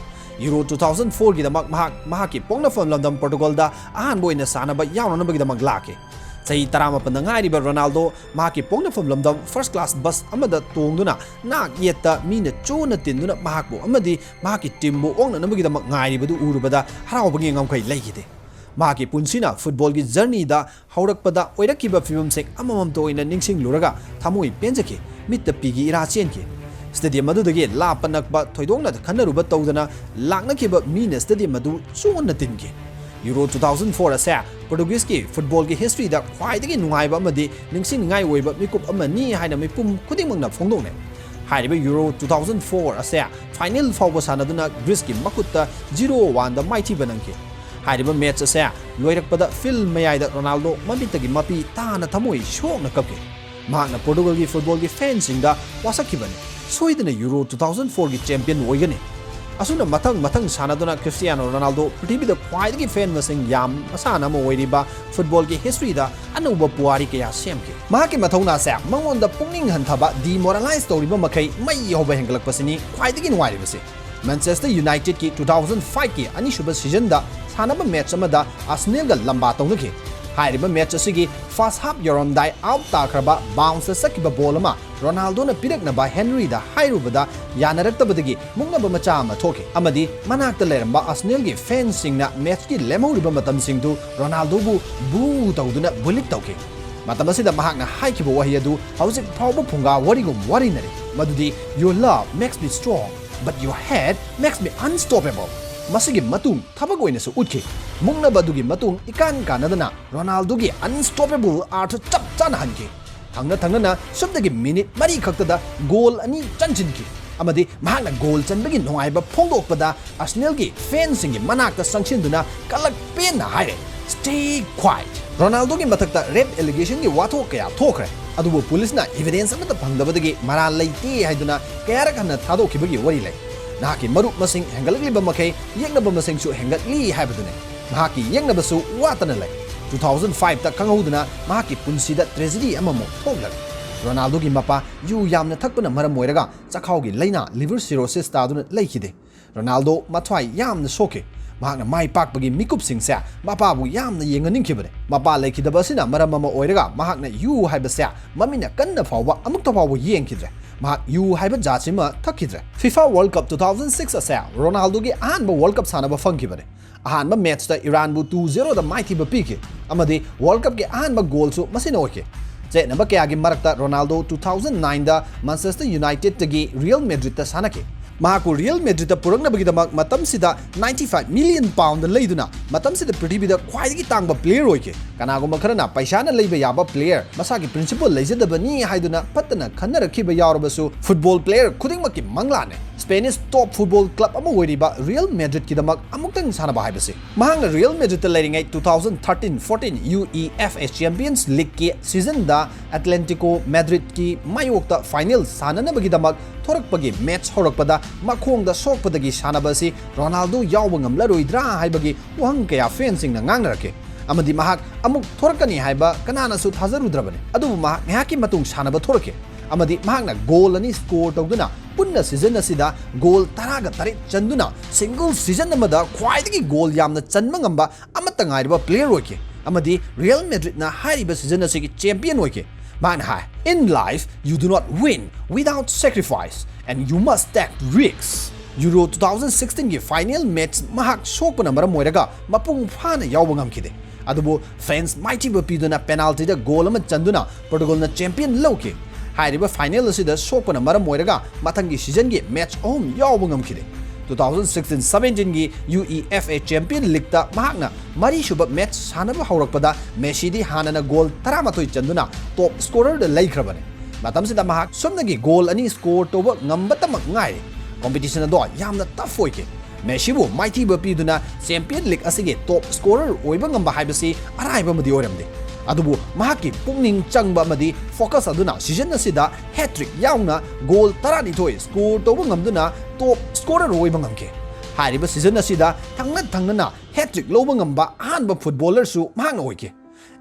Euro two thousand fourꯒꯤꯗꯃꯛ ꯃꯍꯥꯛ ꯃꯍꯥꯛꯀꯤ ꯄꯣꯛꯅꯐꯝ ꯂꯝꯗꯝ Portugalꯗ ꯑꯍꯥꯟꯕ ꯑꯣꯏꯅ ꯁꯥꯟꯅꯕ ꯌꯥꯎꯅꯅꯕꯒꯤꯗꯃꯛ ꯂꯥꯛꯈꯤ꯫ ꯆꯍꯤ ꯇꯔꯥꯃꯥꯄꯟꯗ ꯉꯥꯏꯔꯤꯕ Ronaldo ꯃꯍꯥꯛꯀꯤ ꯄꯣꯛꯅꯐꯝ ꯂꯝꯗꯝ first class bus ꯑꯃꯗ ꯇꯣꯡꯗꯨꯅ ꯅꯥꯛ ꯌꯦꯠꯇ ꯃꯤꯅ ꯆꯣꯟꯅ ꯇꯤꯟꯗꯨꯅ ꯃꯍꯥꯛꯄꯨ ꯑꯃꯗꯤ ꯃꯍꯥꯛꯀꯤ teamꯕꯨ ꯑꯣꯛꯅꯅꯕꯒꯤꯗꯃꯛ ꯉꯥꯏꯔꯤꯕꯗꯨ ꯎꯔꯨꯕꯗ ꯍꯔꯥꯎꯕꯒꯤ ꯉꯝꯈꯩ ꯂꯩꯈꯤꯗꯦ꯫ ꯃꯍꯥꯛꯀꯤ ꯄꯨꯟꯁꯤꯅ footballꯒꯤ journeyꯗ ꯍꯧꯔꯛꯄꯗ ꯑꯣꯏꯔꯛꯈꯤꯕ ꯐꯤꯕꯝꯁꯦ ꯑꯃꯃꯝꯇ ꯑꯣꯏꯅ ꯅꯤꯡꯁꯤꯡꯂꯨꯔꯒ ꯊꯃꯣꯏ ꯄꯦꯟꯖꯈꯤ, ꯃꯤꯠꯇ ꯄꯤꯒꯤ ꯏꯔꯥ ꯆꯦꯟꯈꯤ꯫ Stadium ꯑꯗꯨꯗꯒꯤ ꯂꯥꯞꯄ ꯅꯛꯄ ꯊꯣꯏꯗꯣꯛꯅ ꯈꯟꯅꯔꯨꯕ ꯇꯧꯗꯅ ꯂꯥꯛꯅꯈꯤꯕ ꯃꯤꯅ stadium ꯑꯗꯨ ꯆꯣꯟꯅ ꯇꯤꯟꯈꯤ꯫ Euro two thousand four ꯑꯁꯦ Portugueseꯀꯤ footballꯒꯤ historyꯗ ꯈ꯭ꯋꯥꯏꯗꯒꯤ ꯅꯨꯡꯉꯥꯏꯕ ꯑꯃꯗꯤ ꯅꯤꯡꯁꯤꯡꯅꯤꯡꯉꯥꯏ ꯑꯣꯏꯕ ꯃꯤꯀꯨꯞ ꯑꯃꯅꯤ ꯍꯥꯏꯅ ꯃꯤꯄꯨꯝ ꯈꯨꯗꯤꯡꯃꯛꯅ ꯐꯣꯡꯗꯣꯛꯅꯩ꯫ ꯍꯥꯏꯔꯤꯕ Euro two thousand four ꯑꯁꯦ final ꯐꯥꯎꯕ ꯁꯥꯟꯅꯗꯨꯅ Greeceꯀꯤ ꯃꯈꯨꯠꯇ zero oneꯗ ꯃꯥꯏꯊꯤꯕ ꯅꯪꯈꯤ꯫ ꯍꯥꯏꯔꯤꯕ match ꯑꯁꯦ ꯂꯣꯏꯔꯛꯄꯗ field ꯃꯌꯥꯏꯗ Ronaldo ꯃꯃꯤꯠꯇꯒꯤ ꯃꯄꯤ ꯇꯥꯅ ꯊꯃꯣꯏ ꯁꯣꯛꯅ ꯀꯞꯈꯤ꯫ ꯃꯍꯥꯛꯅ Portugalꯒꯤ footballꯒꯤ fanꯁꯤꯡꯗ ꯋꯥꯁꯛꯈꯤꯕꯅꯤ, "ꯁꯣꯏꯗꯅ Euro two thousand fourꯒꯤ champion ꯑꯣꯏꯒꯅꯤ"꯫ ꯑꯁꯨꯝꯅ ꯃꯊꯪ ꯃꯊꯪ ꯁꯥꯟꯅꯗꯨꯅ ꯈ꯭ꯔꯤꯁꯇꯤꯌꯥꯅꯣ ꯔꯣꯅꯥꯜꯗꯣ ꯄ꯭ꯔꯤꯊꯤꯕꯤꯗ ꯈ꯭ꯋꯥꯏꯗꯒꯤ ꯐꯦꯟ ꯃꯁꯤꯡ ꯌꯥꯝ ꯃꯁꯥꯟꯅ ꯑꯃ ꯑꯣꯏꯔꯤꯕ ꯐꯨꯠꯕꯣꯜꯒꯤ ꯍꯤꯁꯇ꯭ꯔꯤꯗ ꯑꯅꯧꯕ ꯄꯨꯋꯥꯔꯤ ꯀꯌꯥ ꯁꯦꯝꯈꯤ꯫ ꯃꯍꯥꯛꯀꯤ ꯃꯊꯧꯅꯥꯁꯦ ꯃꯉꯣꯟꯗ ꯄꯨꯛꯅꯤꯡ ꯍꯟꯊꯕ, ꯗꯤꯃꯣꯔꯦꯂꯥꯏꯁ ꯇꯧꯔꯤꯕ ꯃꯈꯩ ꯃꯩ ꯍꯧꯕ ꯍꯦꯟꯒꯠꯂꯛꯄꯁꯤꯅꯤ ꯈ꯭ꯋꯥꯏꯗꯒꯤ ꯅꯨꯡꯉꯥꯏꯔꯤꯕꯁꯤ꯫ ꯃꯦꯟꯆꯦꯁꯇꯔ ꯌꯨꯅꯥꯏꯇꯦꯗꯀꯤ ꯇꯨ ꯊꯥꯎꯖꯟ ꯐꯥꯏꯚꯀꯤ ꯑꯅꯤꯁꯨꯕ ꯁꯤꯖꯟꯗ ꯁꯥꯟꯅꯕ ꯃꯦꯠꯆ ꯑꯃꯗ ꯑꯥꯔꯁꯦꯅꯦꯜꯒ ꯂꯝꯕꯥ ꯇꯧꯅꯈꯤ꯫ ꯍꯥꯏꯔꯤꯕ ꯃꯦꯠꯆ ꯑꯁꯤꯒꯤ ꯐꯥꯔꯁ ꯍꯥꯐ ꯌꯧꯔꯝꯗꯥꯏ ꯑꯥꯎꯠ ꯇꯥꯈ꯭ꯔꯕ ꯕꯥꯎꯟꯁꯇ ꯆꯠꯈꯤꯕ ꯕꯣꯜ ꯑꯃ ꯔꯣꯅꯥꯜꯗꯣꯅ ꯄꯤꯔꯛꯅꯕ ꯍꯦꯟꯔꯤꯗ ꯍꯥꯏꯔꯨꯕꯗ ꯌꯥꯅꯔꯛꯇꯕꯗꯒꯤ ꯃꯨꯛꯅꯕ ꯃꯆꯥ ꯑꯃ ꯊꯣꯛꯈꯤ ꯑꯃꯗꯤ ꯃꯅꯥꯛꯇ ꯂꯩꯔꯝꯕ ꯑꯥꯔꯁꯦꯅꯦꯜꯒꯤ ꯐꯦꯟꯁꯤꯡꯅ ꯃꯦꯠꯆꯀꯤ ꯂꯦꯝꯍꯧꯔꯤꯕ ꯃꯇꯝꯁꯤꯡꯗꯨ ꯔꯣꯅꯥꯜꯗꯣꯕꯨ ꯕꯨ ꯇꯧꯗꯨꯅ ꯕꯨꯂꯤꯠ ꯇꯧꯈꯤ꯫ ꯃꯇꯝ ꯑꯁꯤꯗ ꯃꯍꯥꯛꯅ ꯍꯥꯏꯈꯤꯕ ꯋꯥꯍꯩ ꯑꯗꯨ ꯍꯧꯖꯤꯛ ꯐꯥꯎꯕ ꯐꯨꯡꯒꯥ ꯋꯥꯔꯤꯒꯨꯝ ꯋꯥꯔꯤꯅꯔꯤ, ꯃꯗꯨꯗꯤ "Your love makes me strong, but your hate makes me unstoppable"꯫ ꯃꯁꯤꯒꯤ ꯃꯇꯨꯡ ꯊꯕꯛ ꯑꯣꯏꯅꯁꯨ ꯎꯠꯈꯤ꯫ ꯃꯨꯛꯅꯕ ꯑꯗꯨꯒꯤ ꯃꯇꯨꯡ ꯏꯀꯥꯟ ꯀꯥꯟꯅꯗꯅ ꯔꯣꯅꯥꯜꯗꯣꯒꯤ ꯑꯟꯁ꯭ꯇꯣꯄꯦꯕꯜ ꯑꯥꯔꯊ ꯆꯞ ꯆꯥꯅ ꯍꯟꯈꯤ꯫ ꯊꯪꯅ ꯊꯪꯅꯅ ꯁꯨꯞꯅꯒꯤ ꯃꯤꯅꯤꯠ ꯃꯔꯤ ꯈꯛꯇꯗ ꯒꯣꯜ ꯑꯅꯤ ꯆꯟꯁꯤꯟꯈꯤ ꯑꯃꯗꯤ ꯃꯍꯥꯛꯅ ꯒꯣꯜ ꯆꯟꯕꯒꯤ ꯅꯨꯡꯉꯥꯏꯕ ꯐꯣꯡꯗꯣꯛꯄꯗ ꯑꯥꯔꯁꯦꯅꯦꯜꯒꯤ ꯐꯦꯟꯁꯤꯡꯒꯤ ꯃꯅꯥꯛꯇ ꯆꯪꯁꯤꯟꯗꯨꯅ ꯀꯂꯛ ꯄꯦꯟꯅ ꯍꯥꯏꯔꯦ, "Stay quiet!" ꯔꯣꯅꯥꯜꯗꯣꯒꯤ ꯃꯊꯛꯇ ꯔꯦꯞ ꯑꯦꯂꯤꯒꯦꯁꯟꯒꯤ ꯋꯥꯊꯣꯛ ꯀꯌꯥ ꯊꯣꯛꯈ꯭ꯔꯦ, ꯑꯗꯨꯕꯨ ꯄꯨꯂꯤꯁꯅ ꯏꯚꯤꯗꯦꯟꯁ ꯑꯃꯠꯇ ꯐꯪꯗꯕꯗꯒꯤ ꯃꯔꯥꯜ ꯂꯩꯇꯦ ꯍꯥꯏꯗꯨꯅ ꯀꯌꯥꯔꯛ ꯍꯟꯅ ꯊꯥꯗꯣꯛꯈꯤꯕꯒꯤ ꯋꯥꯔꯤ ꯂꯩ꯫ ꯅꯍꯥꯛꯀꯤ ꯃꯔꯨꯞ ꯃꯁꯤꯡ ꯍꯦꯟꯒꯠꯂꯛꯂꯤꯕ ꯃꯈꯩ ꯌꯦꯛꯅꯕ ꯃꯁꯤꯡꯁꯨ ꯍꯦꯟꯒꯠꯂꯤ ꯍꯥꯏꯕꯗꯨꯅꯤ꯫ ꯃꯍꯥꯛꯀꯤ ꯌꯦꯛꯅꯕꯁꯨ ꯋꯥꯠꯇꯅ ꯂꯩ꯫ ꯇꯨ ꯊꯥꯎꯖꯟ ꯐꯥꯏꯚꯇ ꯈꯪꯍꯧꯗꯅ ꯃꯍꯥꯛꯀꯤ ꯄꯨꯟꯁꯤꯗ ꯇ꯭ꯔꯦꯖꯦꯗꯤ ꯑꯃꯃꯨꯛ ꯊꯣꯛꯂꯔꯦ꯫ ꯔꯣꯅꯥꯜꯗꯣꯒꯤ ꯃꯄꯥ ꯌꯨ ꯌꯥꯝꯅ ꯊꯛꯄꯅ ꯃꯔꯝ ꯑꯣꯏꯔꯒ ꯆꯈꯥꯎꯒꯤ ꯂꯥꯏꯅꯥ, ꯂꯤꯚꯔ ꯁꯤꯔꯣꯁꯤꯁ, ꯇꯥꯗꯨꯅ ꯂꯩꯈꯤꯗꯦ꯫ ꯔꯣꯅꯥꯜꯗꯣ ꯃꯊ꯭ꯋꯥꯏ ꯌꯥꯝꯅ ꯁꯣꯛꯈꯤ꯫ ꯃꯍꯥꯛꯅ ꯃꯥꯏ ꯄꯥꯛꯄꯒꯤ ꯃꯤꯀꯨꯞꯁꯤꯡꯁꯦ ꯃꯄꯥꯕꯨ ꯌꯥꯝꯅ ꯌꯦꯡꯍꯟꯅꯤꯡꯈꯤꯕꯅꯤ꯫ ꯃꯄꯥ ꯂꯩꯈꯤꯗꯕ ꯑꯁꯤꯅ ꯃꯔꯝ ꯑꯃ ꯑꯣꯏꯔꯒ ꯃꯍꯥꯛꯅ ꯌꯨ ꯍꯥꯏꯕꯁꯦ ꯃꯃꯤꯠꯅ ꯀꯟꯅ ꯐꯥꯎꯕ ꯑꯃꯨꯛꯇ ꯐꯥꯎꯕ ꯌꯦꯡꯈꯤꯗ꯭ꯔꯦ꯫ ꯃꯍꯥꯛ ꯌꯨ ꯍꯥꯏꯕ ꯖꯥꯠꯁꯤꯃ ꯊꯛꯈꯤꯗ꯭ꯔꯦ꯫ FIFA world cup two thousand six ꯑꯁꯦ ꯔꯣꯅꯥꯜꯗꯣꯒꯤ ꯑꯍꯥꯟꯕ ꯋꯥꯔꯜꯗ ꯀꯞ ꯁꯥꯟꯅꯕ ꯐꯪꯈꯤꯕꯅꯤ꯫ ꯑꯍꯥꯟꯕ ꯃꯦꯠꯆꯇ ꯏꯔꯥꯟꯕꯨ ꯇꯨ ꯖꯦꯔꯣꯗ ꯃꯥꯏꯊꯤꯕ ꯄꯤꯈꯤ ꯑꯃꯗꯤ ꯋꯥꯔꯜꯗ ꯀꯞꯀꯤ ꯑꯍꯥꯟꯕ ꯒꯣꯜꯁꯨ ꯃꯁꯤꯅ ꯑꯣꯏꯈꯤ꯫ ꯆꯌꯦꯠꯅꯕ ꯀꯌꯥꯒꯤ ꯃꯔꯛꯇ ꯔꯣꯅꯥꯜꯗꯣ ꯇꯨ ꯊꯥꯎꯖꯟ ꯅꯥꯏꯟꯗ ꯃꯥꯟꯆꯦꯁꯇꯔ ꯌꯨꯅꯥꯏꯇꯦꯗꯇꯒꯤ ꯔꯤꯌꯦꯜ ꯃꯦꯗ꯭ꯔꯤꯗꯇ ꯁꯥꯟꯅꯈꯤ꯫ ꯃꯍꯥꯛꯄꯨ ꯔꯤꯌꯦꯜ ꯃꯦꯗ꯭ꯔꯤꯗꯇ ꯄꯨꯔꯛꯅꯕꯒꯤꯗꯃꯛ ꯃꯇꯝꯁꯤꯗ ꯅꯥꯏꯟꯇꯤ ꯐꯥꯏꯚ ꯃꯤꯂꯤꯌꯟ ꯄꯥꯎꯟꯗ ꯂꯩꯗꯨꯅ ꯃꯇꯝꯁꯤꯗ ꯄ꯭ꯔꯤꯊꯤꯕꯤꯗ ꯈ꯭ꯋꯥꯏꯗꯒꯤ ꯇꯥꯡꯕ ꯄ꯭ꯂꯦꯌꯔ ꯑꯣꯏꯈꯤ꯫ ꯀꯅꯥꯒꯨꯝꯕ ꯈꯔꯅ ꯄꯩꯁꯥꯅ ꯂꯩꯕ ꯌꯥꯕ ꯄ꯭ꯂꯦꯌꯔ, ꯃꯁꯥꯒꯤ ꯄ꯭ꯔꯤꯟꯁꯤꯄꯜ ꯂꯩꯖꯗꯕꯅꯤ ꯍꯥꯏꯗꯨꯅ ꯐꯠꯇꯅ ꯈꯟꯅꯔꯛꯈꯤꯕ ꯌꯥꯎꯔꯕꯁꯨ, ꯐꯨꯠꯕꯣꯜ ꯄ꯭ꯂꯦꯌꯔ ꯈꯨꯗꯤꯡꯃꯛꯀꯤ ꯃꯪꯂꯥꯅꯦ꯫ Spanish top football club ꯑꯃ ꯑꯣꯏꯔꯤꯕ Real Madridꯀꯤꯗꯃꯛ ꯑꯃꯨꯛꯇꯪ ꯁꯥꯟꯅꯕ ꯍꯥꯏꯕꯁꯤ꯫ ꯃꯍꯥꯛꯅ Real Madridꯇ ꯂꯩꯔꯤꯉꯩ two thousand thirteen fourteen UEFA Champions Leagueꯀꯤ seasonꯗ Atletico Madridꯀꯤ ꯃꯥꯌꯣꯛꯇ final ꯁꯥꯟꯅꯅꯕꯒꯤꯗꯃꯛ ꯊꯣꯔꯛꯄꯒꯤ match ꯍꯧꯔꯛꯄꯗ ꯃꯈꯣꯡꯗ ꯁꯣꯛꯄꯗꯒꯤ ꯁꯥꯟꯅꯕ ꯑꯁꯤ ꯔꯣꯅꯥꯜꯗꯣ ꯌꯥꯎꯕ ꯉꯝꯂꯔꯣꯏꯗ꯭ꯔꯥ ꯍꯥꯏꯕꯒꯤ ꯋꯥꯍꯪ ꯀꯌꯥ fanꯁꯤꯡꯅ ꯉꯥꯡꯅꯔꯛꯈꯤ꯫ ꯑꯃꯗꯤ ꯃꯍꯥꯛ ꯑꯃꯨꯛ ꯊꯣꯔꯛꯀꯅꯤ ꯍꯥꯏꯕ ꯀꯅꯥꯅꯁꯨ ꯊꯥꯖꯔꯨꯗ꯭ꯔꯕꯅꯤ꯫ ꯑꯗꯨꯕꯨ ꯃꯍꯥꯛ ꯉꯥꯏꯍꯥꯛꯀꯤ ꯃꯇꯨꯡ ꯁꯥꯟꯅꯕ ꯊꯣꯔꯛꯈꯤ꯫ ꯑꯃꯗꯤ ꯃꯍꯥꯛꯅ goal ꯑꯅꯤ score ꯇꯧꯗꯨꯅ ꯄꯨꯟꯅ season ꯑꯁꯤꯗ goal ꯇꯔꯥꯒ ꯇꯔꯦꯠ ꯆꯟꯗꯨꯅ single season ꯑꯃꯗ ꯈ꯭ꯋꯥꯏꯗꯒꯤ goal ꯌꯥꯝꯅ ꯆꯟꯕ ꯉꯝꯕ ꯑꯃꯠꯇ ꯉꯥꯏꯔꯕ player ꯑꯣꯏꯈꯤ꯫ ꯑꯃꯗꯤ Real Madridꯅ ꯍꯥꯏꯔꯤꯕ season ꯑꯁꯤꯒꯤ champion ꯑꯣꯏꯈꯤ꯫ ꯃꯍꯥꯛꯅ ꯍꯥꯏ, "In life, you do not win without sacrifice, and you must take risks." Euro two thousand sixteenꯒꯤ final match ꯃꯍꯥꯛ ꯁꯣꯛꯄꯅ ꯃꯔꯝ ꯑꯣꯏꯔꯒ ꯃꯄꯨꯡ ꯐꯥꯅ ꯌꯥꯎꯕ ꯉꯝꯈꯤꯗꯦ꯫ ꯑꯗꯨꯕꯨ fans ꯃꯥꯏꯊꯤꯕ ꯄꯤꯗꯨꯅ penaltyꯗ goal ꯑꯃ ꯆꯟꯗꯨꯅ Portugalꯅ champion ꯂꯧꯈꯤ꯫ ꯍꯥꯏꯔꯤꯕ final ꯑꯁꯤꯗ ꯁꯣꯛꯄꯅ ꯃꯔꯝ ꯑꯣꯏꯔꯒ ꯃꯊꯪꯒꯤ seasonꯒꯤ match ꯑꯍꯨꯝ ꯌꯥꯎꯕ ꯉꯝꯈꯤꯗꯦ꯫ Two thousand sixteen seventeenꯒꯤ UEFA Champion Leagueꯇ ꯃꯍꯥꯛꯅ ꯃꯔꯤꯁꯨꯕ match ꯁꯥꯟꯅꯕ ꯍꯧꯔꯛꯄꯗ Messiꯗꯤ ꯍꯥꯟꯅꯅ goal ꯇꯔꯥꯃꯥꯊꯣꯏ ꯆꯟꯗꯨꯅ top scorerꯗ ꯂꯩꯈ꯭ꯔꯕꯅꯤ꯫ ꯃꯇꯝꯁꯤꯗ ꯃꯍꯥꯛ ꯁꯨꯞꯅꯒꯤ goal ꯑꯅꯤ score ꯇꯧꯕ ꯉꯝꯕꯇꯃꯛ ꯉꯥꯏꯔꯦ꯫ Competition ꯑꯗꯣ ꯌꯥꯝꯅ tough ꯑꯣꯏꯈꯤ꯫ Messiꯕꯨ ꯃꯥꯏꯊꯤꯕ ꯄꯤꯗꯨꯅ Champion League ꯑꯁꯤꯒꯤ top scorer ꯑꯣꯏꯕ ꯉꯝꯕ ꯍꯥꯏꯕꯁꯤ ꯑꯔꯥꯏꯕ ꯑꯃꯗꯤ ꯑꯣꯏꯔꯝꯗꯦ꯫ ꯑꯗꯨꯕꯨ ꯃꯍꯥꯛꯀꯤ ꯄꯨꯛꯅꯤꯡ ꯆꯪꯕ ꯑꯃꯗꯤ focus ꯑꯗꯨꯅ season ꯑꯁꯤꯗ hat-trick ꯌꯥꯎꯅ goal ꯇꯔꯥꯅꯤꯊꯣꯏ score ꯇꯧꯕ ꯉꯝꯗꯨꯅ top scorer ꯑꯣꯏꯕ ꯉꯝꯈꯤ꯫ ꯍꯥꯏꯔꯤꯕ season ꯑꯁꯤꯗ ꯊꯪꯅ ꯊꯪꯅꯅ hat-trick ꯂꯧꯕ ꯉꯝꯕ ꯑꯍꯥꯟꯕ footballerꯁꯨ ꯃꯍꯥꯛꯅ ꯑꯣꯏꯈꯤ꯫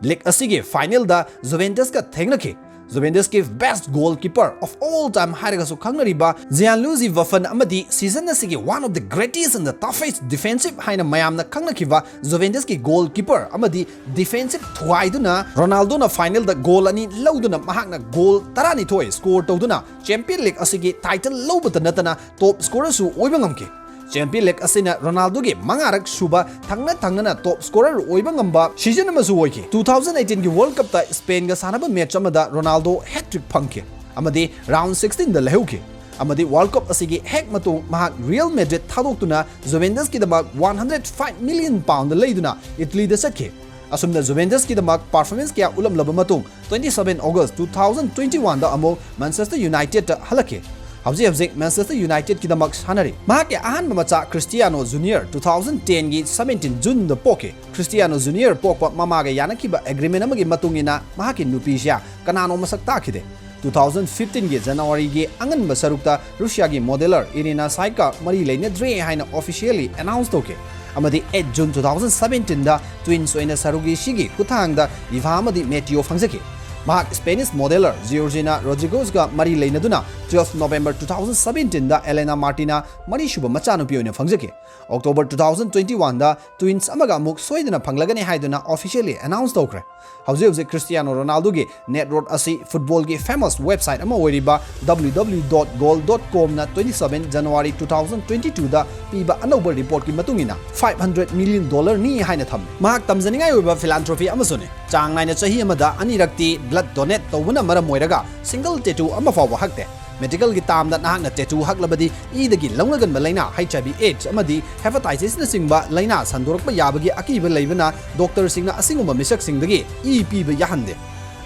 League ꯑꯁꯤꯒꯤ finalꯗ Juventusꯀ ꯊꯦꯡꯅꯈꯤ꯫ Juventusꯀꯤ best goalkeeper of all time ꯍꯥꯏꯔꯒꯁꯨ ꯈꯪꯅꯔꯤꯕ Gianluigi Buffon ꯑꯃꯗꯤ season ꯑꯁꯤꯒꯤ one of the greatest and the toughest defensive ꯍꯥꯏꯅ ꯃꯌꯥꯝꯅ ꯈꯪꯅꯈꯤꯕ Juventusꯀꯤ goalkeeper ꯑꯃꯗꯤ defensive ꯊꯨꯒꯥꯏꯗꯨꯅ Ronaldoꯅ finalꯗ goal ꯑꯅꯤ ꯂꯧꯗꯨꯅ ꯃꯍꯥꯛꯅ goal ꯇꯔꯥꯅꯤꯊꯣꯏ score ꯇꯧꯗꯨꯅ Champion League ꯑꯁꯤꯒꯤ title ꯂꯧꯕꯇ ꯅꯠꯇꯅ top scorerꯁꯨ ꯑꯣꯏꯕ ꯉꯝꯈꯤ꯫ Champion League ꯑꯁꯤꯅ Ronaldoꯒꯤ ꯃꯉꯥꯔꯛ ꯁꯨꯕ ꯊꯪꯅ ꯊꯪꯅꯅ top scorer ꯑꯣꯏꯕ ꯉꯝꯕ season ꯑꯃꯁꯨ ꯑꯣꯏꯈꯤ꯫ Two thousand eighteenꯒꯤ World Cupꯇ Spainꯒ ꯁꯥꯟꯅꯕ match ꯑꯃꯗ Ronaldo hat-trick ꯐꯪꯈꯤ ꯑꯃꯗꯤ round sixteenꯗ ꯂꯩꯍꯧꯈꯤ꯫ ꯑꯃꯗꯤ World Cup ꯑꯁꯤꯒꯤ ꯍꯦꯛ ꯃꯇꯨꯡ ꯃꯍꯥꯛ Real Madrid ꯊꯥꯗꯣꯛꯇꯨꯅ Juventusꯀꯤꯗꯃꯛ one hundred five million pound ꯂꯩꯗꯨꯅ Italyꯗ ꯆꯠꯈꯤ꯫ ꯑꯁꯨꯝꯅ Juventusꯀꯤꯗꯃꯛ performance ꯀꯌꯥ ꯎꯠꯂꯝꯂꯕ ꯃꯇꯨꯡ, twenty seven August two thousand twenty-oneꯗ ꯑꯃꯨꯛ Manchester Unitedꯇ ꯍꯜꯂꯛꯈꯤ꯫ ꯍꯧꯖꯤꯛ ꯍꯧꯖꯤꯛ ꯃꯦꯟꯆꯦꯁꯇꯔ ꯌꯨꯅꯥꯏꯇꯦꯗꯀꯤꯗꯃꯛ ꯁꯥꯟꯅꯔꯤ꯫ ꯃꯍꯥꯛꯀꯤ ꯑꯍꯥꯟꯕ ꯃꯆꯥ Cristiano junior two thousand ten ꯒꯤ seventeen June ꯗ ꯄꯣꯛꯈꯤ꯫ ꯈ꯭ꯔꯤꯁꯇꯤꯌꯥꯅꯣ ꯖꯨꯅꯤꯌꯔ ꯄꯣꯛꯄ ꯃꯃꯥꯒ ꯌꯥꯅꯈꯤꯕ ꯑꯦꯒ꯭ꯔꯤꯃꯦꯟ ꯑꯃꯒꯤ ꯃꯇꯨꯡ ꯏꯟꯅ ꯃꯍꯥꯛꯀꯤ ꯅꯨꯄꯤꯁꯤꯌꯥ ꯀꯅꯥꯅꯣ ꯃꯁꯛ ꯇꯥꯛꯈꯤꯗꯦ꯫ Two thousand fifteen ꯒꯤ January ꯒꯤ ꯑꯉꯟꯕ ꯁꯔꯨꯛꯇ ꯔꯨꯁꯤꯌꯥꯒꯤ ꯃꯣꯗꯦꯂꯔ ꯏꯔꯤꯅꯥ ꯁꯥꯏꯛꯀ ꯃꯔꯤ ꯂꯩꯅꯗ꯭ꯔꯦ ꯍꯥꯏꯅ officially announce ꯇꯧꯈꯤ꯫ ꯑꯃꯗꯤ eight June two thousand seventeen ꯗ twins ꯑꯣꯏꯅ ꯁꯔꯨꯒꯤꯁꯤꯒꯤ ꯈꯨꯠꯊꯥꯡꯗ ꯏꯚꯥ ꯑꯃꯗꯤ ꯃꯦꯇꯤꯌꯣ ꯐꯪꯖꯈꯤ꯫ ꯃꯍꯥꯛ Spanish modeler Georgina Rodriguezꯒ ꯃꯔꯤ ꯂꯩꯅꯗꯨꯅ twelve November two thousand seventeen ꯗ Elena Martina ꯃꯔꯤꯁꯨꯕ ꯃꯆꯥꯅꯨꯄꯤ ꯑꯣꯏꯅ ꯐꯪꯖꯈꯤ꯫ October two thousand twenty-one ꯗ twins ꯑꯃꯒ ꯑꯃꯨꯛ ꯁꯣꯏꯗꯅ ꯐꯪꯂꯒꯅꯤ ꯍꯥꯏꯗꯨꯅ officially announce ꯇꯧꯈ꯭ꯔꯦ꯫ ꯍꯧꯖꯤꯛ ꯍꯧꯖꯤꯛ ꯈ꯭ꯔꯤꯁꯇꯤꯌꯥꯅꯣ ꯔꯣꯅꯥꯜꯗꯣꯒꯤ net worth ꯑꯁꯤ ꯐꯨꯠꯕꯣꯜꯒꯤ famous website ꯑꯃ ꯑꯣꯏꯔꯤꯕ W W W dot goal dot com ꯅ twenty seven January two thousand twenty two ꯗ ꯄꯤꯕ ꯑꯅꯧꯕ ꯔꯤꯄꯣꯔꯠꯀꯤ ꯃꯇꯨꯡ ꯏꯟꯅ five hundred million dollar ꯅꯤ ꯍꯥꯏꯅ ꯊꯝꯃꯤ꯫ ꯃꯍꯥꯛ ꯇꯝꯖꯅꯤꯡꯉꯥꯏ ꯑꯣꯏꯕ philanthropy ꯑꯃꯁꯨꯅꯤ꯫ ꯆꯥꯡ ꯅꯥꯏꯅ ꯆꯍꯤ ꯑꯃꯗ ꯑꯅꯤꯔꯛꯇꯤ blood donate ꯇꯧꯕꯅ ꯃꯔꯝ ꯑꯣꯏꯔꯒ single tattoo ꯑꯃ ꯐꯥꯎꯕ ꯍꯛꯇꯦ꯫ Medical ꯒꯤ term ꯗ ꯅꯍꯥꯛꯅ tattoo ꯍꯛꯂꯕꯗꯤ ꯏꯗꯒꯤ ꯂꯧꯅꯒꯟꯕ ꯂꯥꯏꯅꯥ H I V AIDS ꯑꯃꯗꯤ hepatitis ꯅꯆꯤꯡꯕ ꯂꯥꯏꯅꯥ ꯁꯟꯗꯣꯔꯛꯄ ꯌꯥꯕꯒꯤ ꯑꯀꯤꯕ ꯂꯩꯕꯅ doctor ꯁꯤꯡꯅ ꯑꯁꯤꯒꯨꯝꯕ ꯃꯤꯁꯛꯁꯤꯡꯗꯒꯤ ꯏ ꯄꯤꯕ ꯌꯥꯍꯟꯗꯦ꯫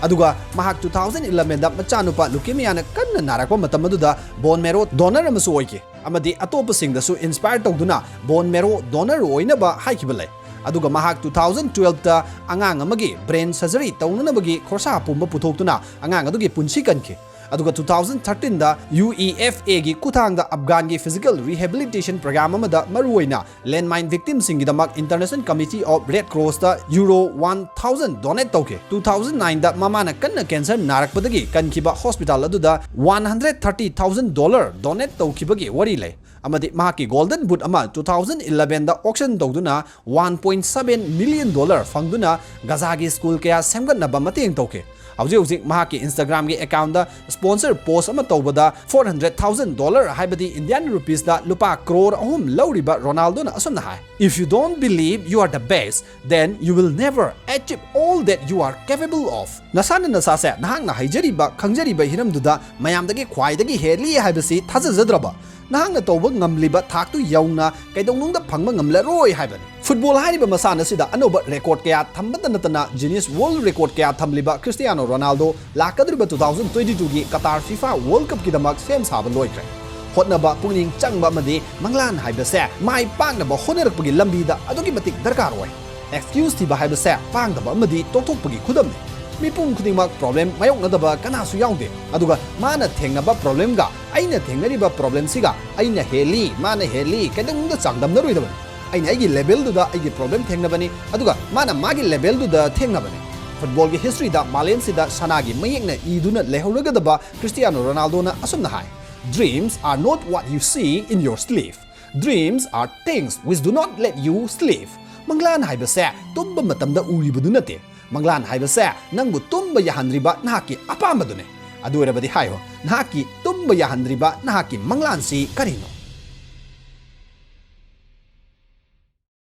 ꯑꯗꯨꯒ ꯃꯍꯥꯛ two thousand eleven ꯗ ꯃꯆꯥꯅꯨꯄꯥ leukemia ꯅ ꯀꯟꯅ ꯅꯥꯔꯛꯄ ꯃꯇꯝ ꯑꯗꯨꯗ bone marrow donor ꯑꯃꯁꯨ ꯑꯣꯏꯈꯤ ꯑꯃꯗꯤ ꯑꯇꯣꯞꯄꯁꯤꯡꯗꯁꯨ inspire ꯇꯧꯗꯨꯅ bone marrow donor ꯑꯣꯏꯅꯕ ꯍꯥꯏꯈꯤꯕ ꯂꯩ꯫ ꯑꯗꯨꯒ ꯃꯍꯥꯛ two thousand twelve ꯇ ꯑꯉꯥꯡ ꯑꯃꯒꯤ brain surgery ꯇꯧꯅꯅꯕꯒꯤ ꯈꯣꯔꯁꯥ ꯄꯨꯝꯕ ꯄꯨꯊꯣꯛꯇꯨꯅ ꯑꯉꯥꯡ ꯑꯗꯨꯒꯤ ꯄꯨꯟꯁꯤ ꯀꯟꯈꯤ꯫ ꯑꯗꯨꯒ two thousand thirteen the U E F A ꯒꯤ ꯈꯨꯠꯊꯥꯡꯗ ꯑꯐꯒꯥꯟꯒꯤ physical rehabilitation program ꯑꯃꯗ ꯃꯔꯨꯑꯣꯏꯅ landmine victim ꯁꯤꯡꯒꯤꯗꯃꯛ International Committee of Red Cross ꯇ euro one thousand donate ꯇꯧꯈꯤ꯫ Two thousand nine ꯗ ꯃꯃꯥꯅ ꯀꯟꯅ cancer ꯅꯥꯔꯛꯄꯗꯒꯤ ꯀꯟꯈꯤꯕ hospital ꯑꯗꯨꯗ one hundred thirty thousand dollar donate ꯇꯧꯈꯤꯕꯒꯤ ꯋꯥꯔꯤ ꯂꯩ꯫ ꯑꯃꯗꯤ ꯃꯍꯥꯛꯀꯤ golden boot ꯑꯃ two thousand eleven ꯗ auction ꯇꯧꯗꯨꯅ one point seven million dollar ꯐꯪꯗꯨꯅ ꯒꯖꯥꯒꯤ school ꯀꯌꯥ ꯁꯦꯝꯒꯠꯅꯕ ꯃꯇꯦꯡ ꯇꯧꯈꯤ꯫ ꯍꯧꯖꯤꯛ ꯍꯧꯖꯤꯛ ꯃꯍꯥꯛꯀꯤ Instagram ꯒꯤ account ꯗ sponsor post ꯑꯃ ꯇꯧꯕꯗ four hundred thousand dollar, ꯍꯥꯏꯕꯗꯤ Indian rupees ꯗ ꯂꯨꯄꯥ ꯀ꯭ꯔꯣꯔ ꯑꯍꯨꯝ ꯂꯧꯔꯤꯕ ꯔꯣꯅꯥꯜꯗꯣꯅ ꯑꯁꯨꯝꯅ ꯍꯥꯏ, "If you don't believe you are the best, then you will never achieve all that you are capable of." ꯅꯁꯥꯅ ꯅꯁꯥꯁꯦ ꯅꯍꯥꯛꯅ ꯍꯩꯖꯔꯤꯕ, ꯈꯪꯖꯔꯤꯕ ꯍꯤꯔꯝꯗꯨꯗ ꯃꯌꯥꯝꯗꯒꯤ ꯈ꯭ꯋꯥꯏꯗꯒꯤ ꯍꯦꯜꯂꯤ ꯍꯥꯏꯕꯁꯤ ꯊꯥꯖꯖꯗ꯭ꯔꯕ, ꯅꯍꯥꯛꯅ ꯇꯧꯕ ꯉꯝꯂꯤꯕ ꯊꯥꯛꯇꯨ ꯌꯧꯅ ꯀꯩꯗꯧꯅꯨꯡꯗ ꯐꯪꯕ ꯉꯝꯂꯔꯣꯏ ꯍꯥꯏꯕꯅꯤ꯫ ꯐꯨꯠꯕꯣꯜ ꯍꯥꯏꯔꯤꯕ ꯃꯁꯥꯟꯅ ꯑꯁꯤꯗ ꯑꯅꯧꯕ ꯔꯦꯀꯣꯔꯗ ꯀꯌꯥ ꯊꯝꯕꯇ ꯅꯠꯇꯅ ꯖꯤꯅꯤꯁ ꯋꯥꯔꯜꯗ ꯔꯦꯀꯣꯔꯗ ꯀꯌꯥ ꯊꯝꯂꯤꯕ ꯈ꯭ꯔꯤꯁꯇꯤꯌꯥꯅꯣ ꯔꯣꯅꯥꯜꯗꯣ ꯂꯥꯛꯀꯗꯧꯔꯤꯕ ꯇꯨ ꯊꯥꯎꯖꯟ ꯇ꯭ꯋꯦꯟꯇꯤ ꯇꯨꯒꯤ ꯀꯇꯥꯔ ꯐꯤꯐꯥ ꯋꯥꯔꯜꯗ ꯀꯞꯀꯤꯗꯃꯛ ꯁꯦꯝ ꯁꯥꯕ ꯂꯣꯏꯈ꯭ꯔꯦ꯫ ꯍꯣꯠꯅꯕ, ꯄꯨꯛꯅꯤꯡ ꯆꯪꯕ ꯑꯃꯗꯤ ꯃꯪꯂꯥꯟ ꯍꯥꯏꯕꯁꯦ ꯃꯥꯏ ꯄꯥꯛꯅꯕ ꯍꯣꯠꯅꯔꯛꯄꯒꯤ ꯂꯝꯕꯤꯗ ꯑꯗꯨꯛꯀꯤ ꯃꯇꯤꯛ ꯗꯔꯀꯥꯔ ꯑꯣꯏ꯫ ꯑꯦꯛꯁꯀ꯭ꯌꯨꯁ ꯊꯤꯕ ꯍꯥꯏꯕꯁꯦ ꯄꯥꯡꯗꯕ ꯑꯃꯗꯤ ꯇꯣꯛꯊꯣꯛꯄꯒꯤ ꯈꯨꯗꯝꯅꯤ꯫ ꯃꯤꯄꯨꯝ ꯈꯨꯗꯤꯡꯃꯛ ꯄ꯭ꯔꯣꯕ꯭ꯂꯦꯝ ꯃꯥꯌꯣꯛꯅꯗꯕ ꯀꯅꯥꯁꯨ ꯌꯥꯎꯗꯦ꯫ ꯑꯗꯨꯒ ꯃꯥꯅ ꯊꯦꯡꯅꯕ ꯄ꯭ꯔꯣꯕ꯭ꯂꯦꯝꯒ ꯑꯩꯅ ꯊꯦꯡꯅꯔꯤꯕ ꯄ꯭ꯔꯣꯕ꯭ꯂꯦꯝꯁꯤꯒ ꯑꯩꯅ ꯍꯦꯜꯂꯤ, ꯃꯥꯅ ꯍꯦꯜꯂꯤ, ꯀꯩꯗꯧꯅꯨꯡꯗ ꯆꯥꯡꯗꯝꯅꯔꯣꯏꯗꯕꯅꯤ꯫ ꯑꯩꯅ ꯑꯩꯒꯤ ꯂꯦꯚꯦꯜꯗꯨꯗ ꯑꯩꯒꯤ ꯄ꯭ꯔꯣꯕ꯭ꯂꯦꯝ ꯊꯦꯡꯅꯕꯅꯤ, ꯑꯗꯨꯒ ꯃꯥꯅ ꯃꯥꯒꯤ ꯂꯦꯚꯦꯜꯗꯨꯗ ꯊꯦꯡꯅꯕꯅꯤ꯫ ꯐꯨꯠꯕꯣꯜꯒꯤ ꯍꯤꯁꯇ꯭ꯔꯤꯗ ꯃꯥꯂꯦꯝꯁꯤꯗ ꯁꯅꯥꯒꯤ ꯃꯌꯦꯛꯅ ꯏꯗꯨꯅ ꯂꯩꯍꯧꯔꯒꯗꯕ ꯈ꯭ꯔꯤꯁꯇꯤꯌꯥꯅꯣ ꯔꯣꯅꯥꯜꯗꯣꯅ ꯑꯁꯨꯝꯅ ꯍꯥꯏ, "Dreams are not what you see in your sleep. Dreams are things which do not let you sleep." ꯃꯪꯂꯥꯟ ꯍꯥꯏꯕꯁꯦ ꯇꯨꯝꯕ ꯃꯇꯝꯗ ꯎꯔꯤꯕꯗꯨ ꯅꯠꯇꯦ꯫ ꯃꯪꯂꯥꯟ ꯍꯥꯏꯕꯁꯦ ꯅꯪꯕꯨ ꯇꯨꯝꯕ ꯌꯥꯍꯟꯗ꯭ꯔꯤꯕ ꯅꯍꯥꯛꯀꯤ ꯑꯄꯥꯝꯕꯗꯨꯅꯤ꯫ ꯑꯗꯨ ꯑꯣꯏꯔꯕꯗꯤ ꯍꯥꯏꯌꯣ, ꯅꯍꯥꯛꯀꯤ ꯇꯨꯝꯕ ꯌꯥꯍꯟꯗ꯭ꯔꯤꯕ ꯅꯍꯥꯛꯀꯤ ꯃꯪꯂꯥꯟꯁꯤ ꯀꯔꯤꯅꯣ?